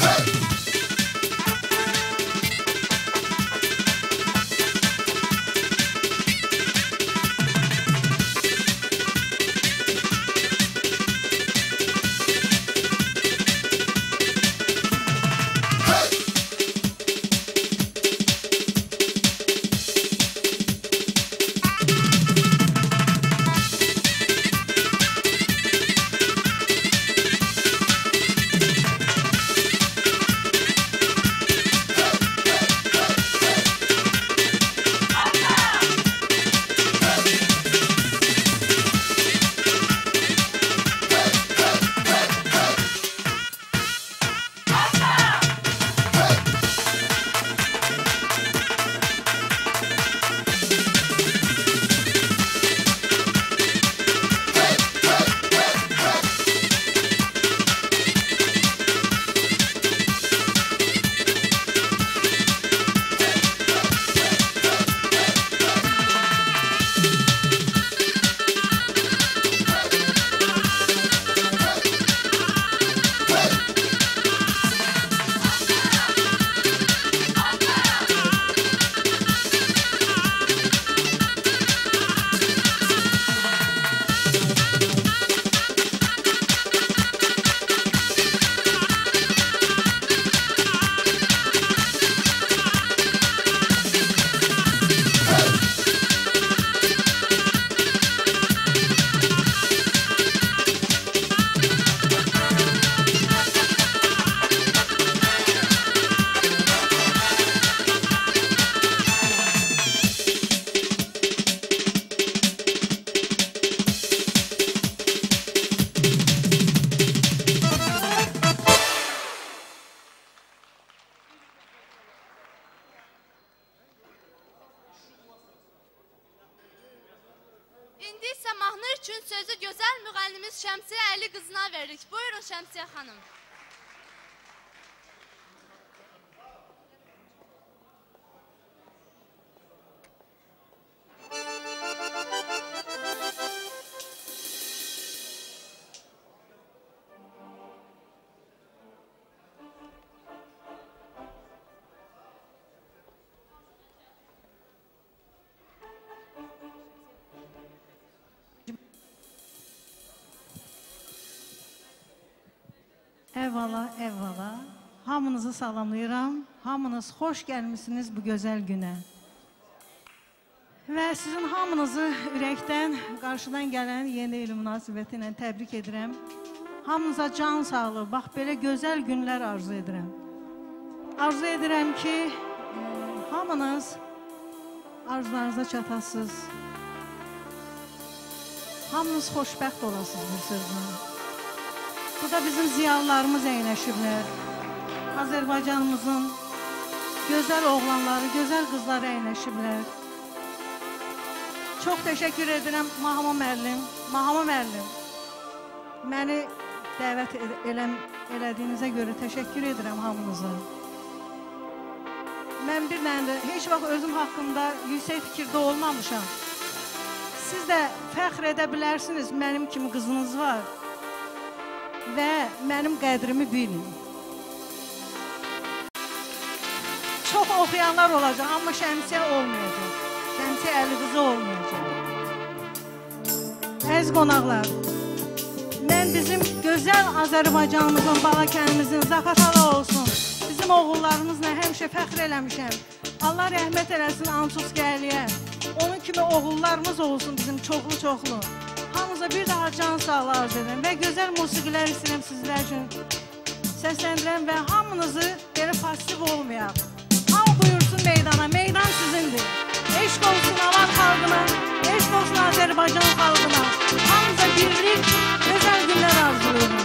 üçün sözü gözəl müğənnimiz Şəmsiyə Əli qızına veririk. Buyurun Şəmsiyə xanım. Əvvəla, əvvəla, hamınızı salamlayıram. Hamınız xoş gəlmişsiniz bu gözəl günə. Və sizin hamınızı ürəkdən, qarşıdan gələn yeni il münasibəti ilə təbrik edirəm. Hamınıza can sağlığı, bax belə gözəl günlər arzu edirəm. Arzu edirəm ki, hamınız arzularınıza çatasınız. Hamınız xoşbəxt olasınız bir sözlə. Burada bizim ziyalılarımız əyləşiblər. Azərbaycanımızın gözəl oğlanları, gözəl qızları əyləşiblər. Çox təşəkkür edirəm Mahama müəllim. Mahama müəllim, məni dəvət elədiyinizə görə təşəkkür edirəm hamınıza. Mən bir dənə də heç vaxt özüm haqqında yüksək fikirdə olmamışam. Siz də fəxr edə bilərsiniz, mənim kimi qızınız var və mənim qədrimi bilin. Çox oxuyanlar olacaq, amma Şəmsiyə olmayacaq. Şəmsiyə Əli qızı olmayacaq. Əziz qonaqlar, mən bizim gözəl Azərbaycanımızın, Balakənimizin, Zaqatala olsun, bizim oğullarımızla həmişə fəxr eləmişəm. Allah rəhmət eləsin Ansus Gəliyə. Onun kimi oğullarımız olsun bizim çoxlu-çoxlu. Hamınıza bir daha can sağlığı arzu edirəm və gözəl musiqilər istəyirəm sizlər üçün səsləndirəm və hamınızı belə pasiv olmayaq. Hamı buyursun meydana, meydan sizindir. Eşq olsun Avar xalqına, eşq olsun Azərbaycan xalqına. Hamınıza birlik, gözəl günlər arzulayıram.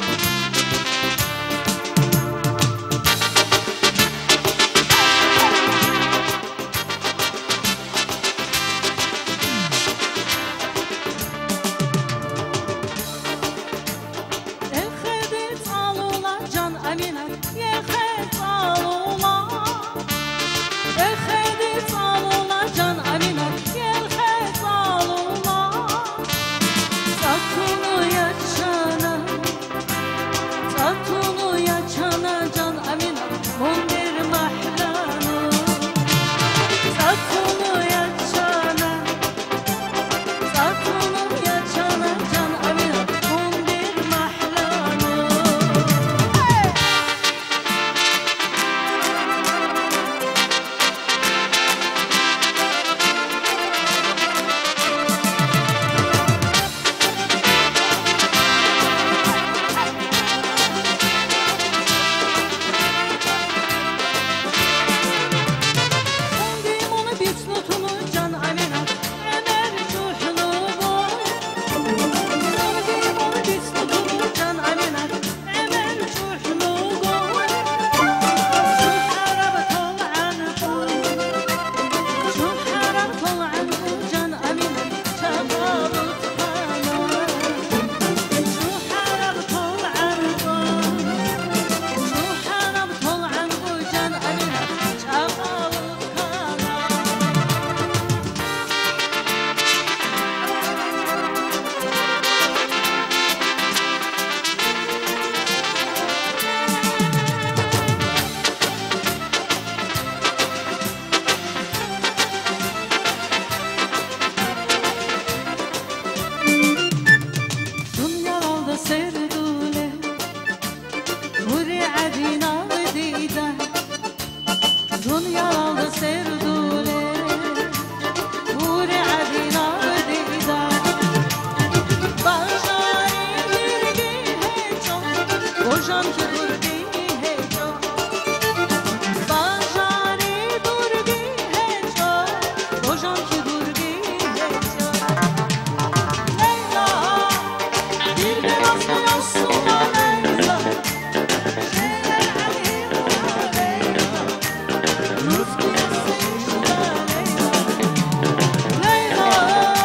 Leyla,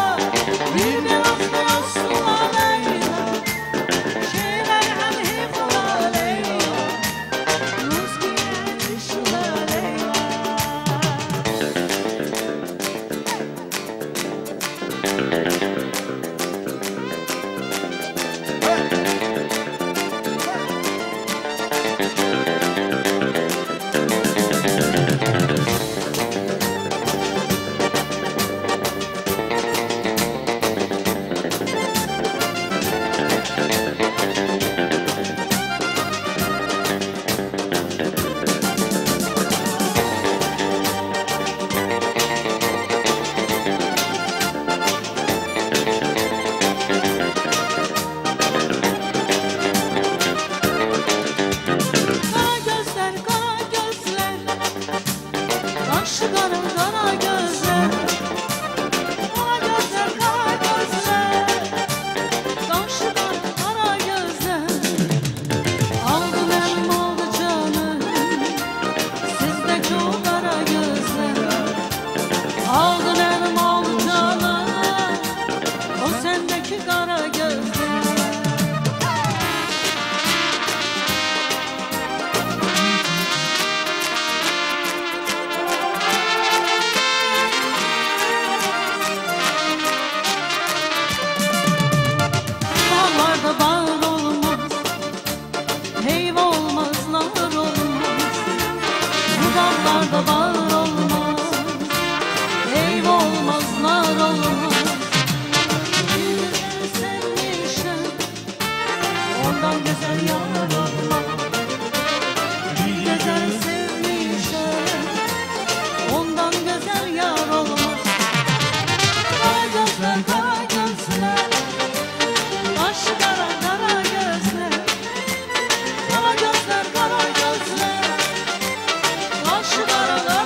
bir de Kara gözler, kara gözler, kaşı kara kara.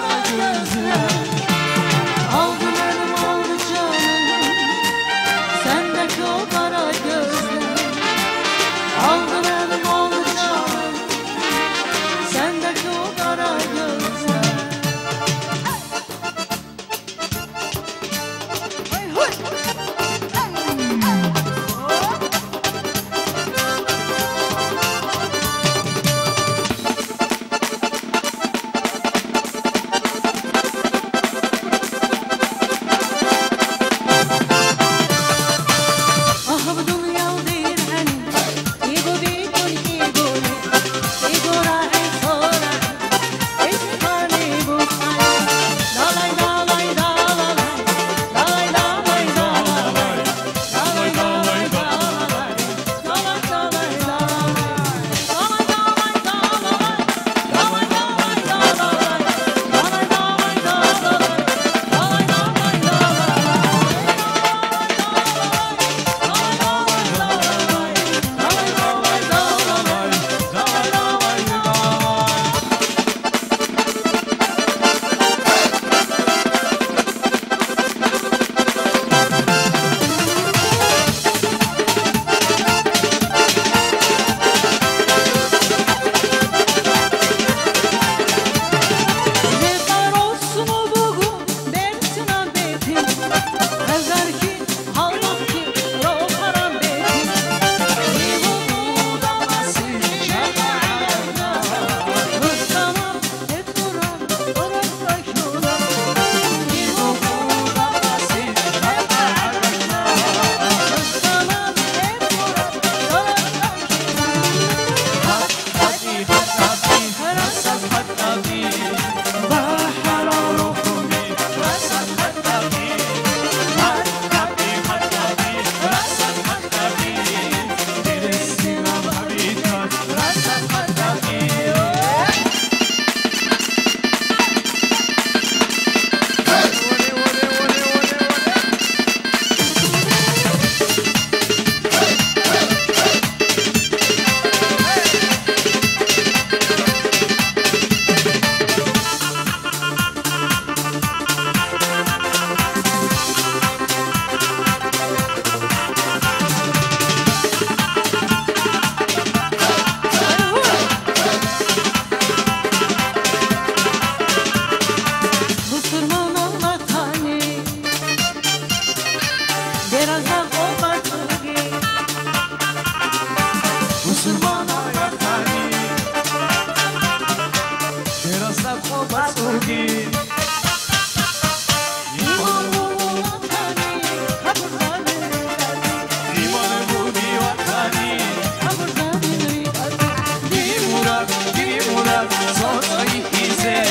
Murad, Sosoize,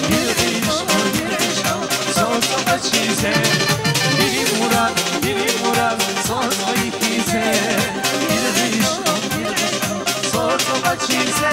Biri Murad, Sosoize, Sosoize.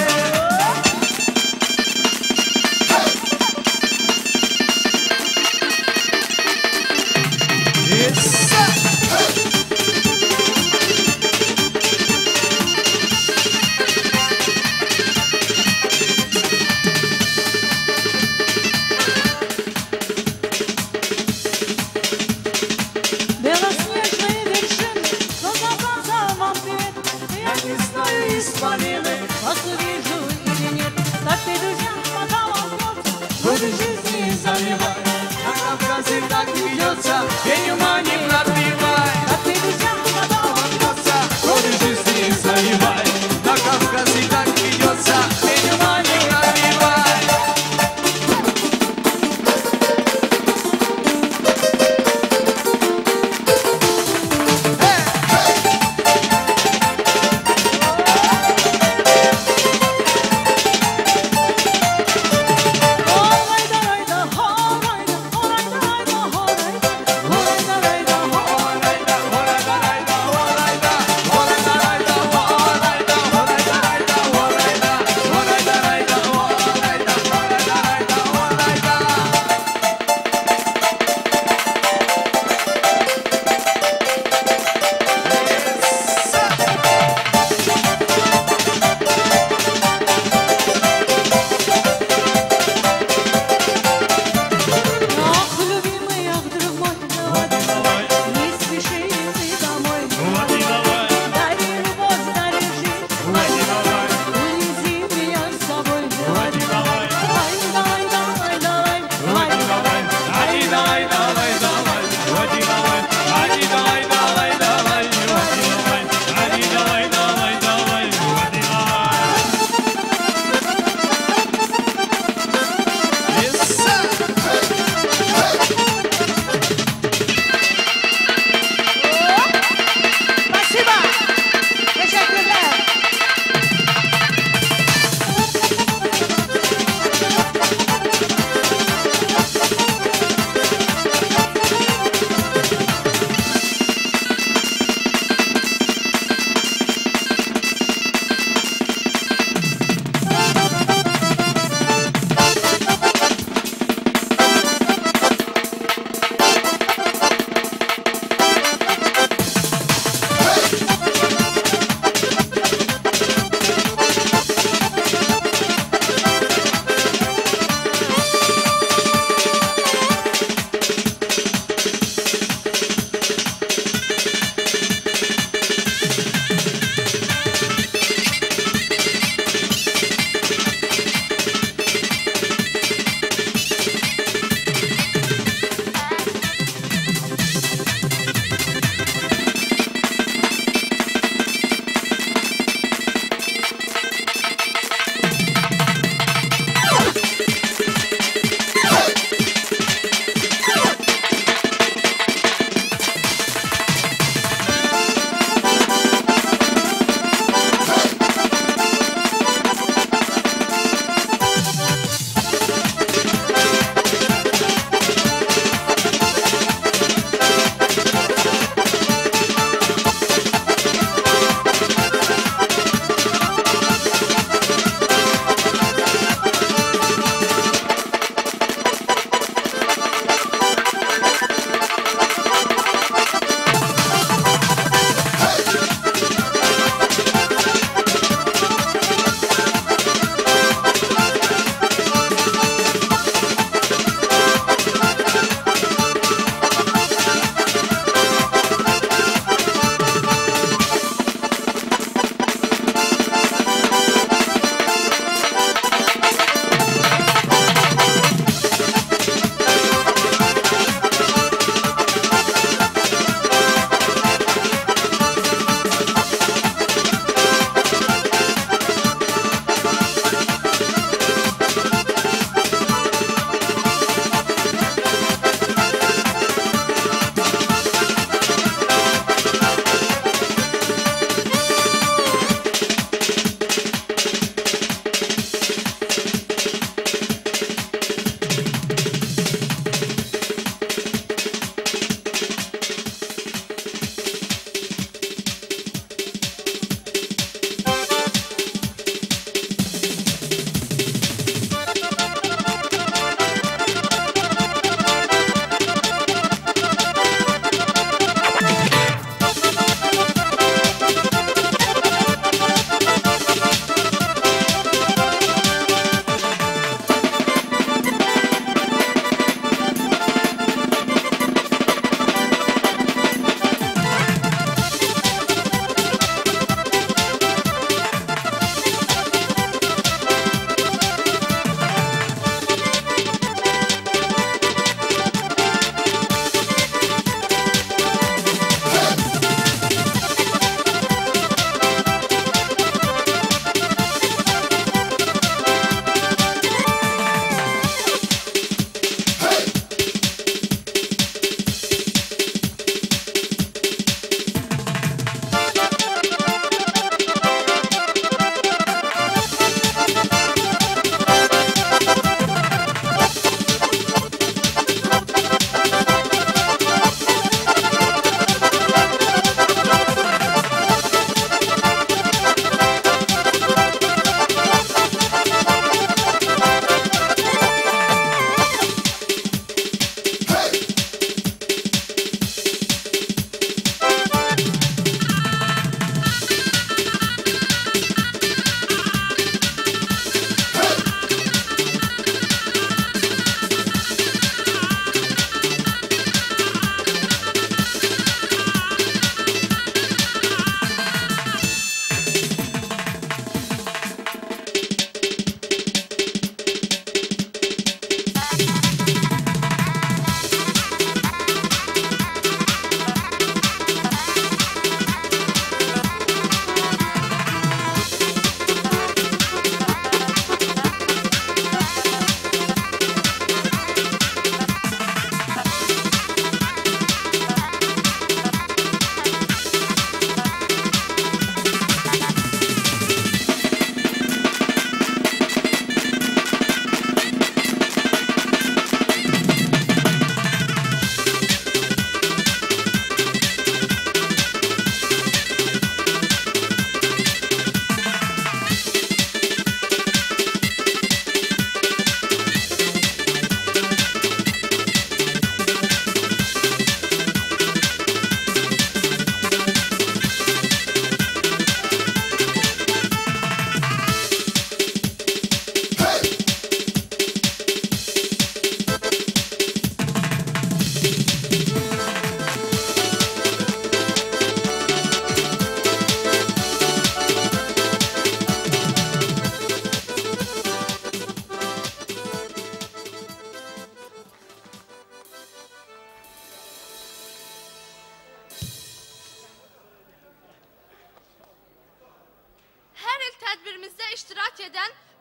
Hayda hayda.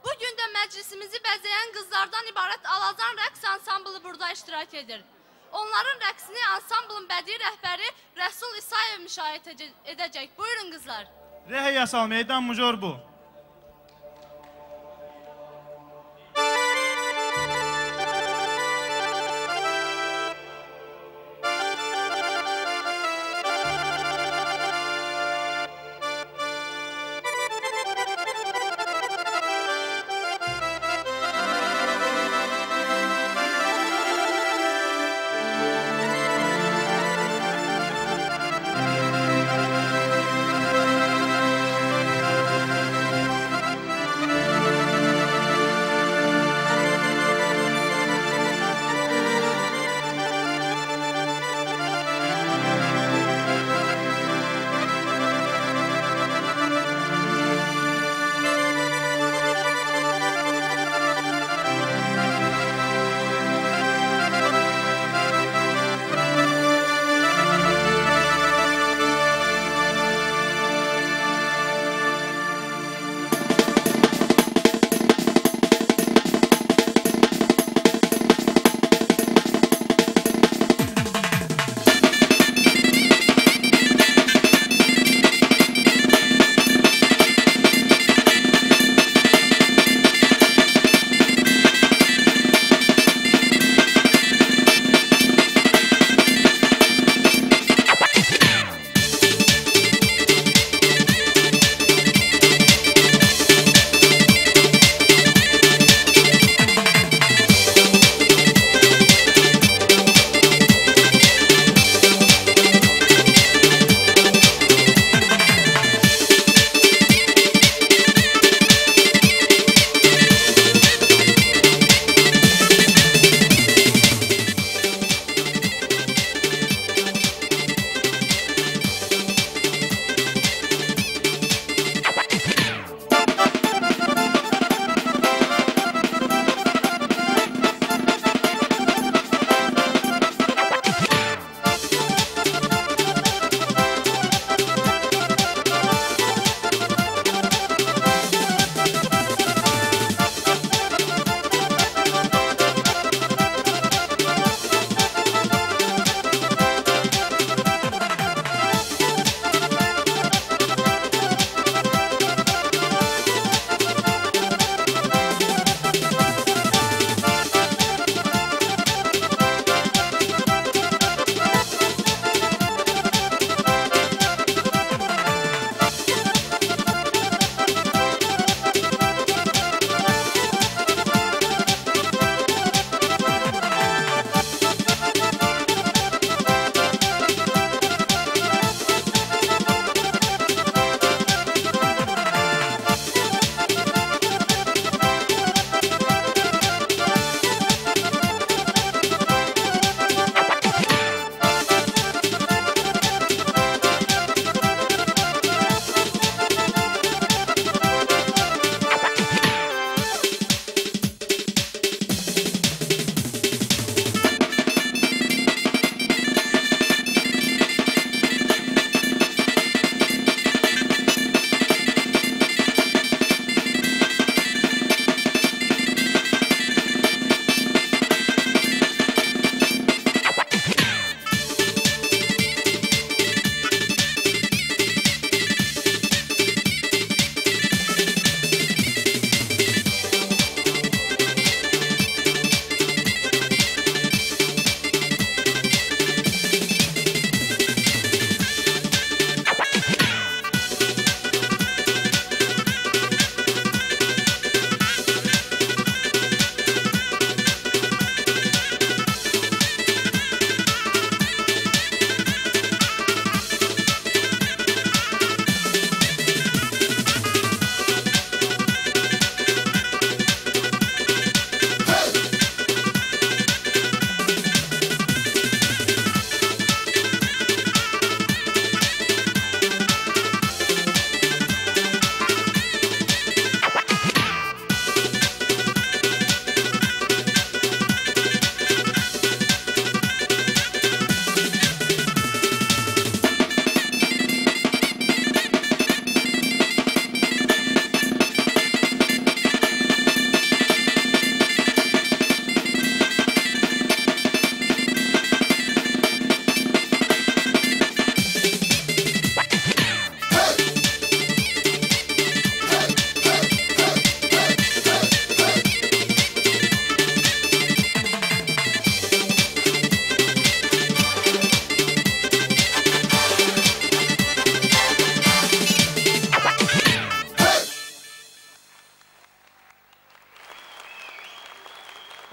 Bu gün də məclisimizi bəzəyən qızlardan ibarət Alazan rəqs ansamblı burada iştirak edir. Onların rəqsini ansamblın bədii rəhbəri Rəsul İsayev müşahidə edəcək. Buyurun qızlar. Rəhə yasal meydan mujor bu.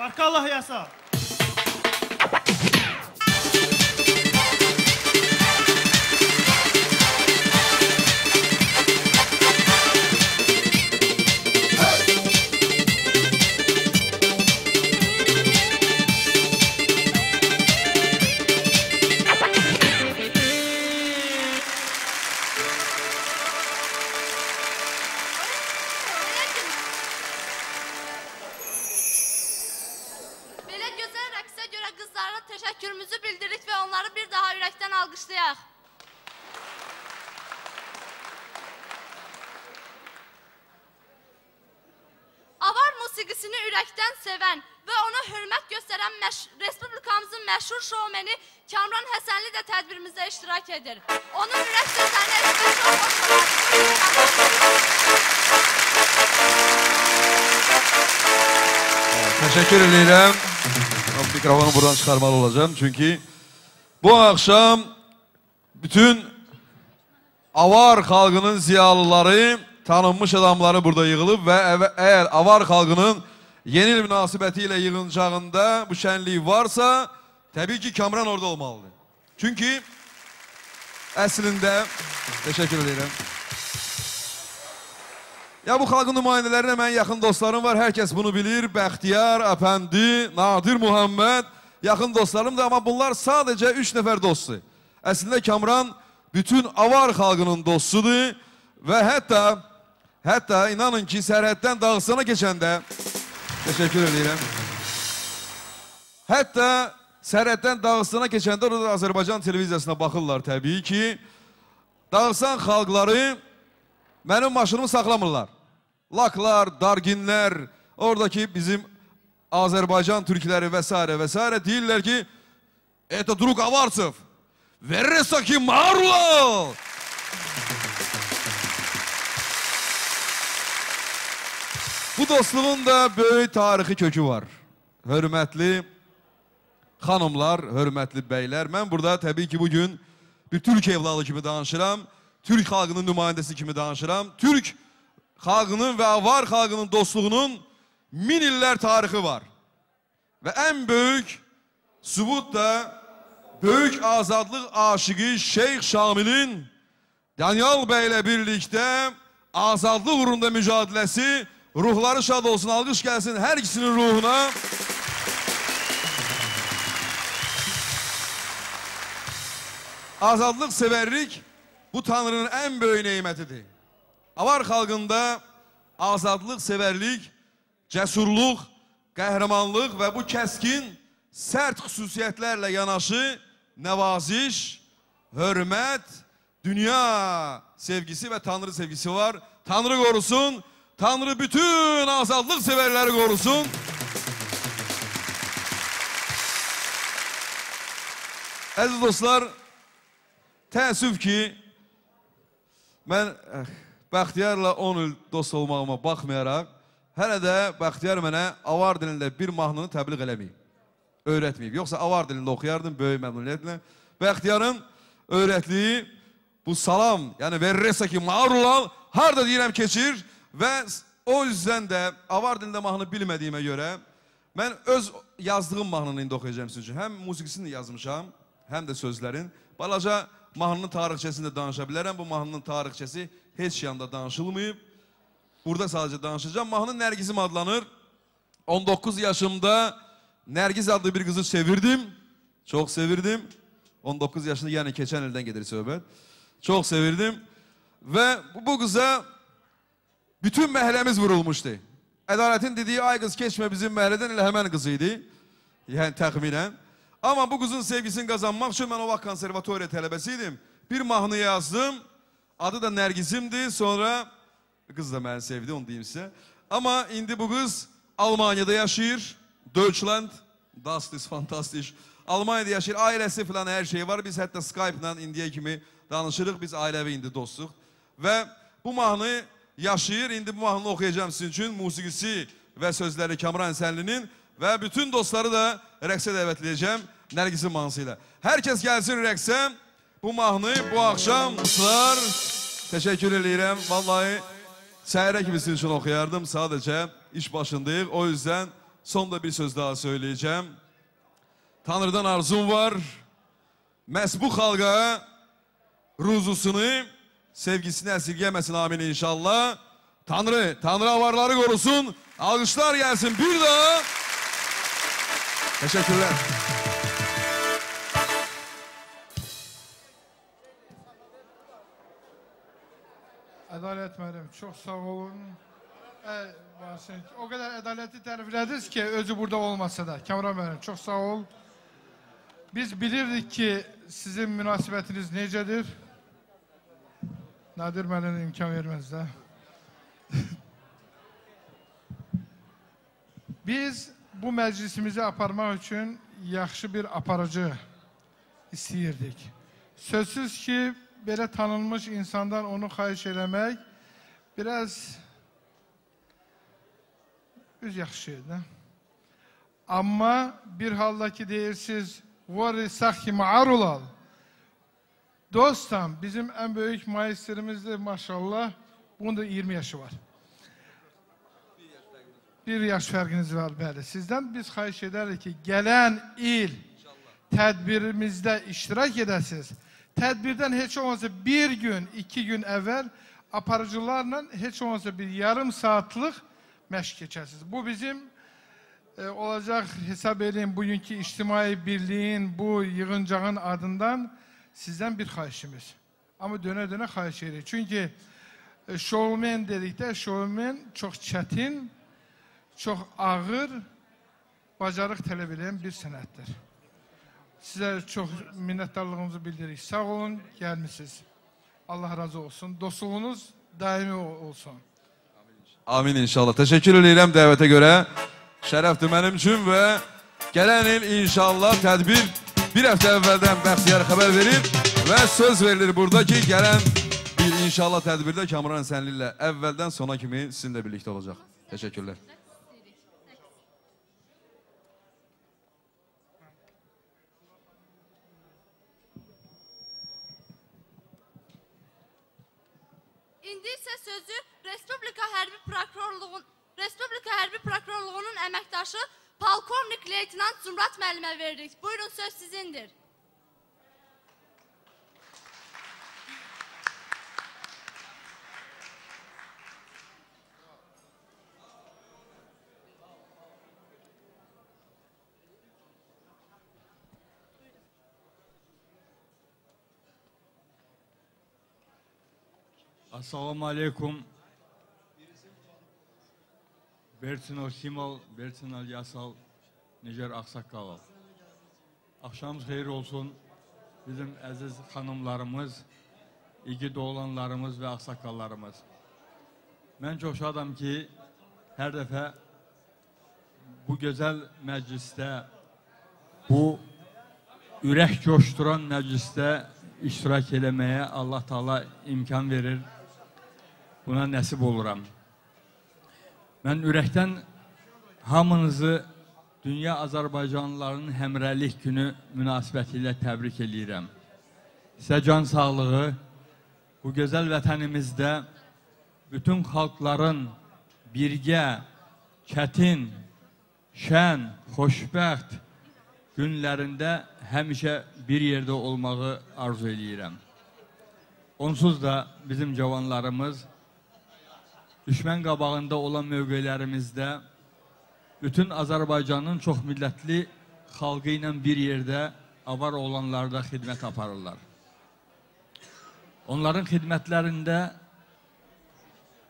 Barkallah yasa. Təşəkkürümüzü bildiririk və onları bir daha ürəkdən alqışlayaq. Avar musiqisini ürəkdən sevən və ona hörmət göstərən Respublikamızın məşhur şoumeni Kamran Həsənli də tədbirimizdə iştirak edir. Onun ürək sözlərini eşitmək çox xoş olar. Təşəkkür edirəm. Mikrofonu buradan çıxarmalı olacağım. Çünki bu akşam bütün Avar xalqının ziyalıları, tanınmış adamları burada yığılıb və əgər Avar xalqının yeni il münasibəti ilə yığıncağında bu şənlik varsa, təbii ki Kamran orada olmalıdır. Çünki əslində, təşəkkür edirəm. Ya bu xalqın nümayəndələrinə mənim yaxın dostlarım var. Hər kəs bunu bilir. Bəxtiyar, Əpəndi, Nadir Muhammed yaxın dostlarımdır. Amma bunlar sadəcə 3 nəfər dostdur. Əslində Kamran bütün Avar xalqının dostudur. Və hətta inanın ki, sərhəddən Dağıstana keçəndə, təşəkkür edirəm. Hətta sərhəddən Dağıstana keçəndə orada Azərbaycan televiziyasına baxırlar təbii ki. Dağıstan xalqları mənim maşınımı saxlamırlar. Laklar, darginlər, oradakı bizim Azərbaycan türkləri və s. və s. deyirlər ki, "Eto drug Avartsev, verresaki marulal." Bu dostluğun da böyük tarixi kökü var. Hörmətli xanımlar, hörmətli bəylər, mən burada təbii ki bugün bir türk evladı kimi danışıram. Türk xalqının nümayəndəsi kimi danışıram. Türk xalqının və Avar xalqının dostluğunun min illər tarixi var. Və ən böyük sübut da böyük azadlıq aşıqı Şeyx Şamilin Danyal bəy ilə birlikdə azadlıq uğrunda mücadiləsi, ruhları şad olsun, alqış gəlsin hər ikisinin ruhuna. Azadlıq sevərlik bu Tanrının ən böyük nemətidir. Avar xalqında azadlıq sevərlik, cəsurluq, qəhrəmanlıq və bu kəskin, sərt xüsusiyyətlərlə yanaşı nəvaziş, hörmət, dünya sevgisi və Tanrı sevgisi var. Tanrı qorusun, Tanrı bütün azadlıq sevərləri qorusun. Əziz dostlar, təəssüf ki, mən Bəxtiyarla 10 il dost olmağıma baxmayaraq, hələ də Bəxtiyar mənə avar dilində bir mahnını təbliğ eləməyib, öyrətməyib. Yoxsa avar dilində oxuyardım böyük məmnuniyyətlə. Bəxtiyarın öyrətdiyi bu salam, yəni verresaki marulal, harada deyirəm keçir və o yüzdən də avar dilində mahnı bilmədiyimə görə mən öz yazdığım mahnını indi oxuyacağım sizin üçün. Həm musiqisini yazmışam, həm də sözlərin. Balaca mahnının tarixçəsini də danışa bilərəm. Bu mahnının tarixçəsi heç yanda danışılmayıb. Burada sadəcə danışacağım. Mahnı Nərgizim adlanır. 19 yaşımda Nərgiz adlı bir qızı sevirdim. Çox sevirdim. 19 yaşında, yəni keçən ildən gedir söhbət. Çox sevirdim. Və bu qıza bütün məhəlləmiz vurulmuşdu. Ədalətin dediyi, ay qız keçmə bizim məhəllədən, elə həmən qızı idi. Yəni təxminən. Amma bu qızın sevgisini qazanmaq üçün mən o vaxt konservatoriya tələbəsi idim. Bir mahnı yazdım. Adı da Nərgizimdir. Sonra qız da məni sevdi, onu deyim sizə. Amma indi bu qız Almaniyada yaşayır. Deutschland, das ist fantastisch. Almaniyada yaşayır. Ailəsi falan hər şey var. Biz hətta Skype-la indiyə kimi danışırıq. Biz ailəvi indi dostuq. Və bu mahnı yaşayır. İndi bu mahnını oxuyacağım sizin üçün. Musiqisi və sözləri Kamran Həsənlinin. Və bütün dostları da rəqsə dəvət edəcəm Nərgizin mahnısı ilə. Hər kəs gəlsin rəqsə. Bu mahnı bu axşam dostlar, təşəkkür eləyirəm. Vallahi səhərə kimi sizin üçün oxuyardım. Sadəcə iş başındayıq. O yüzden Sonda bir söz daha söyleyeceğim. Tanrı'dan arzum var. Məhz bu xalqa ruzusunu, sevgisini əsirgəməsin, amin inşallah. Tanrı, Tanrı avarları korusun. Alkışlar gelsin bir daha. Teşekkürler. Ədalət müəllim, çox sağ olun. O qədər ədaləti təriflədiniz ki, özü burada olmasa da. Kamran müəllim, çox sağ ol. Biz bilirdik ki, sizin münasibətiniz necədir? Nadir müəllimə imkan verməz də. Biz bu məclisimizi aparmaq üçün yaxşı bir aparıcı istəyirdik. Sözsüz ki, belə tanınmış insandan onu xahiş eləmək biraz üz yaxşı şeydir. Amma bir halda ki deyirsiniz, Vori saxi ma'arulal. Dostum, bizim ən böyük maestrimizdir maşallah. Bunun da 20 yaşı var. Bir yaş fərqiniz var, bəli. Sizdən biz xahiş edərik ki, gələn il tədbirimizdə iştirak edəsiniz. Tədbirdən heç olmasa bir gün, 2 gün əvvəl aparıcılarla heç olmasa bir yarım saatlıq məşq keçəsiniz. Bu bizim olacaq, hesab edin, bugünkü ictimai birliyin, bu yığıncağın adından sizdən bir xahişimiz. Amma dönə-dönə xahiş edirik. Çünki şovmen dedikdə, şovmen çox çətin, çox ağır, bacarıq tələb edən bir sənətdir. Sizə çox minnətdarlığımızı bildiririk. Sağ olun, gəlmişsiniz. Allah razı olsun. Dostluğunuz daimi olsun. Amin inşallah. Təşəkkür edirəm dəvətə görə. Şərəfdir mənim üçün və gələn il inşallah tədbir bir həftə əvvəldən Bəxtiyar xəbər verir və söz verilir burada ki, gələn bir inşallah tədbirdə Kamran Həsənli ilə əvvəldən sona kimi sizinlə birlikdə olacaq. Təşəkkürlər. İndi isə sözü Respublika Hərbi Prokurorluğunun əməkdaşı Polkovnik Leytenant Zümrad müəllimə veririk. Buyurun, söz sizindir. Assalamu aleykum. Berçinol Simal, Berçinol Yasal, Nijer Ağsaqqalal. Axşamımız xeyir olsun bizim əziz xanımlarımız, igid oğlanlarımız və ağsaqqallarımız. Mən çox şadam ki, hər dəfə bu gözəl məclisdə, bu ürək coşduran məclisdə iştirak eləməyə Allah Taala imkan verir. Buna nəsib oluram. Mən ürəkdən hamınızı Dünya Azərbaycanlılarının Həmrəylik Günü münasibəti ilə təbrik eləyirəm. Sizə can sağlığı, bu gözəl vətənimizdə bütün xalqların birgə, çətin, şən, xoşbəxt günlərində həmişə bir yerdə olmağı arzu eləyirəm. Onsuz da bizim cavanlarımız düşmən qabağında olan mövqelərimizdə bütün Azərbaycanın çox millətli xalqı ilə bir yerdə avar olanlarda xidmət aparırlar. Onların xidmətlərində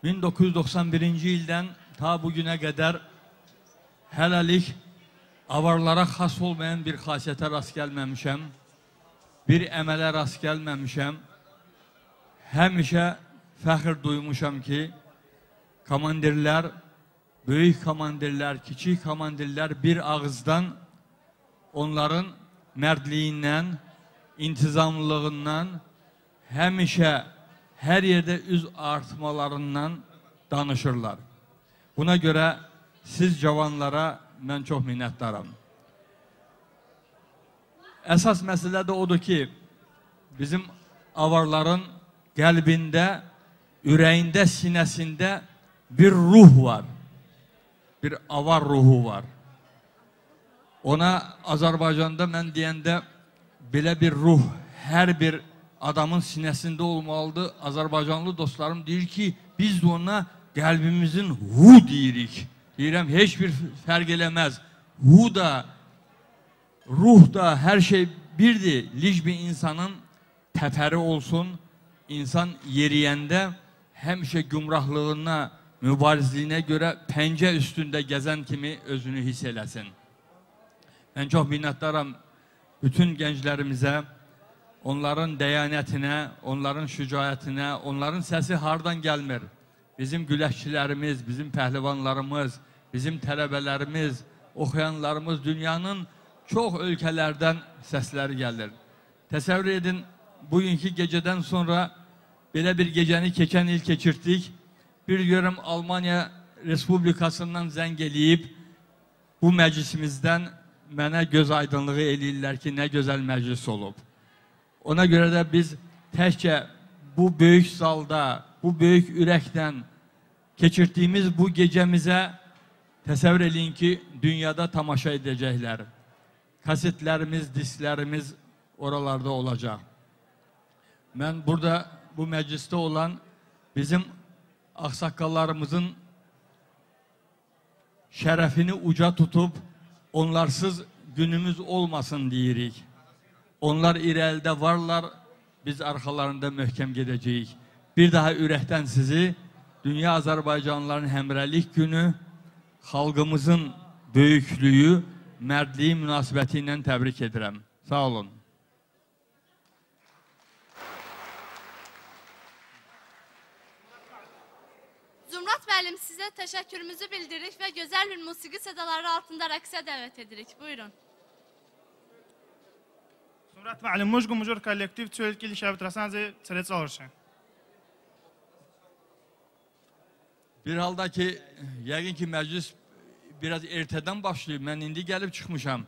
1991-ci ildən ta bugünə qədər hələlik avarlara xas olmayan bir xasiyyətə rast gəlməmişəm, bir əmələ rast gəlməmişəm. Həmişə fəxr duymuşam ki, komandirlər, böyük komandirlər, kiçik komandirlər bir ağızdan onların mərdliyindən, intizamlılığından, həmişə hər yerdə üz artmalarından danışırlar. Buna görə siz cavanlara mən çox minnətdaram. Əsas məsələ də odur ki, bizim avarların qəlbində, ürəyində, sinəsində bir ruh var. Bir avar ruhu var. Ona Azərbaycanda mən deyəndə belə bir ruh hər bir adamın sinəsində olmalıdır. Azərbaycanlı dostlarım deyir ki, biz də ona qəlbimizin hu deyirik. Deyirəm, heç bir fərq eləməz. Hu da, ruh da, hər şey birdir. Lic bir insanın təpəri olsun, insan yeriyəndə həmişə gümrahlığına, mübarizliyinə görə pəncə üstündə gəzən kimi özünü hiss eləsin. Mən çox minnətdaram bütün gənclərimizə, onların dəyanətinə, onların şücaətinə, onların səsi hardan gəlmir? Bizim güləşçilərimiz, bizim pəhlivanlarımız, bizim tələbələrimiz, oxuyanlarımız dünyanın çox ölkələrdən səsləri gəlir. Təsəvvür edin, bugünkü gecədən sonra belə bir gecəni keçən il keçirtdik. Bir görüm Almaniya Respublikasından zəng eləyib bu məclisimizdən mənə göz aydınlığı eləyirlər ki, nə gözəl məclis olub. Ona görə də biz təkcə bu böyük zalda, bu böyük ürəkdən keçirdiyimiz bu gecəmizə təsəvvür eləyin ki, dünyada tamaşa edəcəklər. Kasetlərimiz, disklərimiz oralarda olacaq. Mən burada bu məclisdə olan bizim ağsaqqallarımızın şərəfini uca tutub onlarsız günümüz olmasın deyirik. Onlar irəlidə varlar, biz arxalarında möhkəm gedəcəyik. Bir daha ürəkdən sizi Dünya Azərbaycanlıların Həmrəylik Günü, xalqımızın böyüklüyü, mərdliyi münasibəti ilə təbrik edirəm. Sağ olun. Zumrad müəllim, sizə təşəkkürümüzü bildiririk və gözəl bir musiqi sədaları altında rəqsə dəvət edirik. Buyurun. Zumrad müəllim, mujgu mujur kollektiv çölkili Şəbit Rasanzi çərəc olursun. Bir halda ki, yəqin ki, məclis biraz ertədən başlayıb. Mən indi gəlib çıxmışam.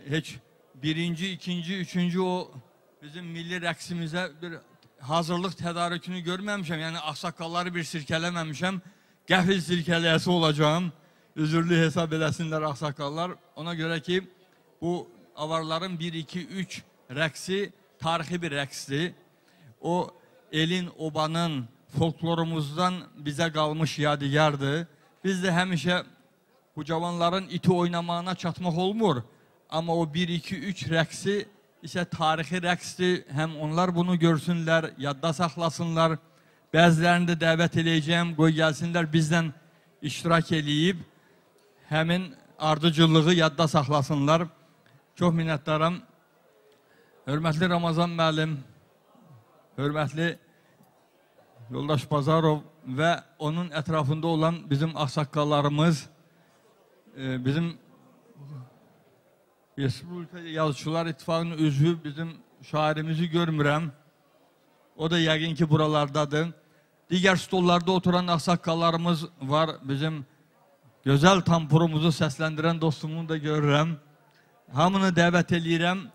Heç birinci, ikinci, üçüncü o bizim milli rəqsimizə bir hazırlıq tədarükünü görməmişəm. Yəni, ağsaqqalları bir sirkələməmişəm. Qəfil sirkələyəsi olacağım. Üzürlü hesab eləsinlər ağsaqqallar. Ona görə ki, bu avarların 1, 2, 3 rəqsi tarixi bir rəqsdir. O elin, obanın, folklorumuzdan bizə qalmış yadigardır. Biz də həmişə bu cavanların iti oynamağına çatmaq olmur. Amma o 1, 2, 3 rəqsi isə tarixi rəqsdir. Həm onlar bunu görsünlər, yadda saxlasınlar. Bəzilərini də dəvət eləyəcəyəm, qoy gəlsinlər bizdən iştirak eləyib həmin ardıcıllığı yadda saxlasınlar. Çox minnətdaram. Hörmətli Ramazan müəllim, hörmətli Yoldaş Bazarov və onun ətrafında olan bizim ağsaqqallarımız, bizim Respublika Yazıçılar İttifaqının üzvü, bizim şairimizi görmürəm. O da yəqin ki, buralardadır. Digər stollarda oturan ağsaqqallarımız var. Bizim gözəl tampurumuzu səsləndirən dostumu da görürəm. Hamını dəvət eləyirəm.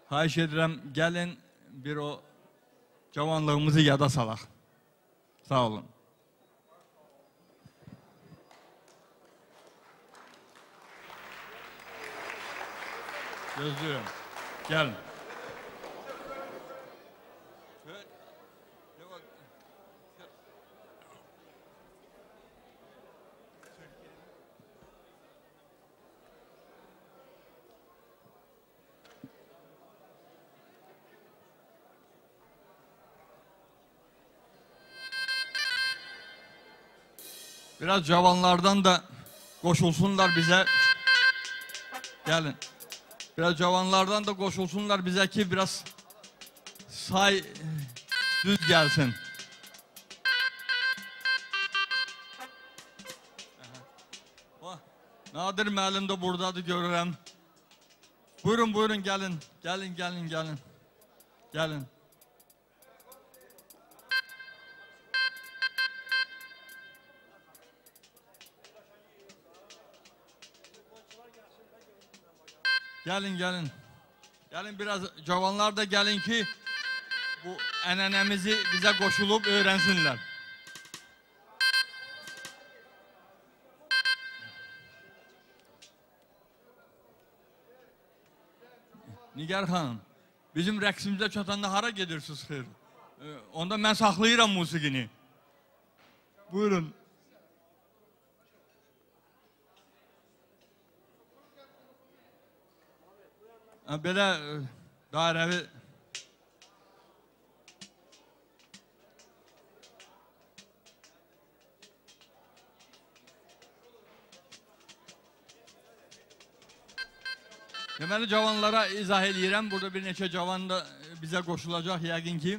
Xahiş edirəm, gəlin bir o cavanlığımızı yada salaq. Sağ olun. Gözlüyorum. Gəlin. Biraz cavanlardan da qoşulsunlar bizə. Gəlin. Biraz cavanlardan da qoşulsunlar bizə ki, biraz say düz gəlsin. Nadir müəllim də buradadır, görürəm. Buyurun, buyurun, gəlin. Gəlin, gəlin, gəlin. Gəlin. Gəlin, gəlin. Gəlin biraz cavanlar da gəlin ki, bu ənənəmizi bizə qoşulub öyrənsinlər. Nigar xanım, bizim rəqsimizə çatanda hara gedirsiniz xeyr? Onda mən saxlayıram musiqini. Buyurun. Belə dairəvi... Deməli, cavanlara izah eləyirəm. Burada bir neçə cavan da bizə qoşulacaq yəqin ki.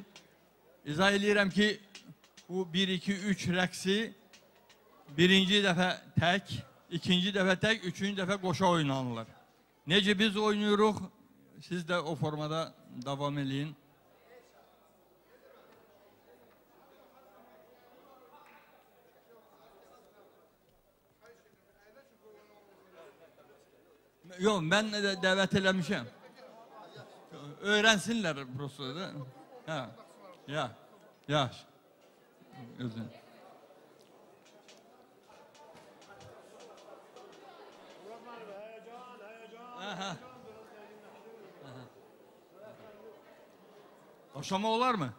İzah eləyirəm ki, bu 1, 2, 3 rəqsi birinci dəfə tək, ikinci dəfə tək, üçüncü dəfə qoşa oynanılır. Necə biz oynayırıq, siz də o formada davam eləyin. Yox, mən də dəvət eləmişəm. Öyrənsinlər prosto da. Hə, ya, yaş. Özün. Aha. Başlama olar mı?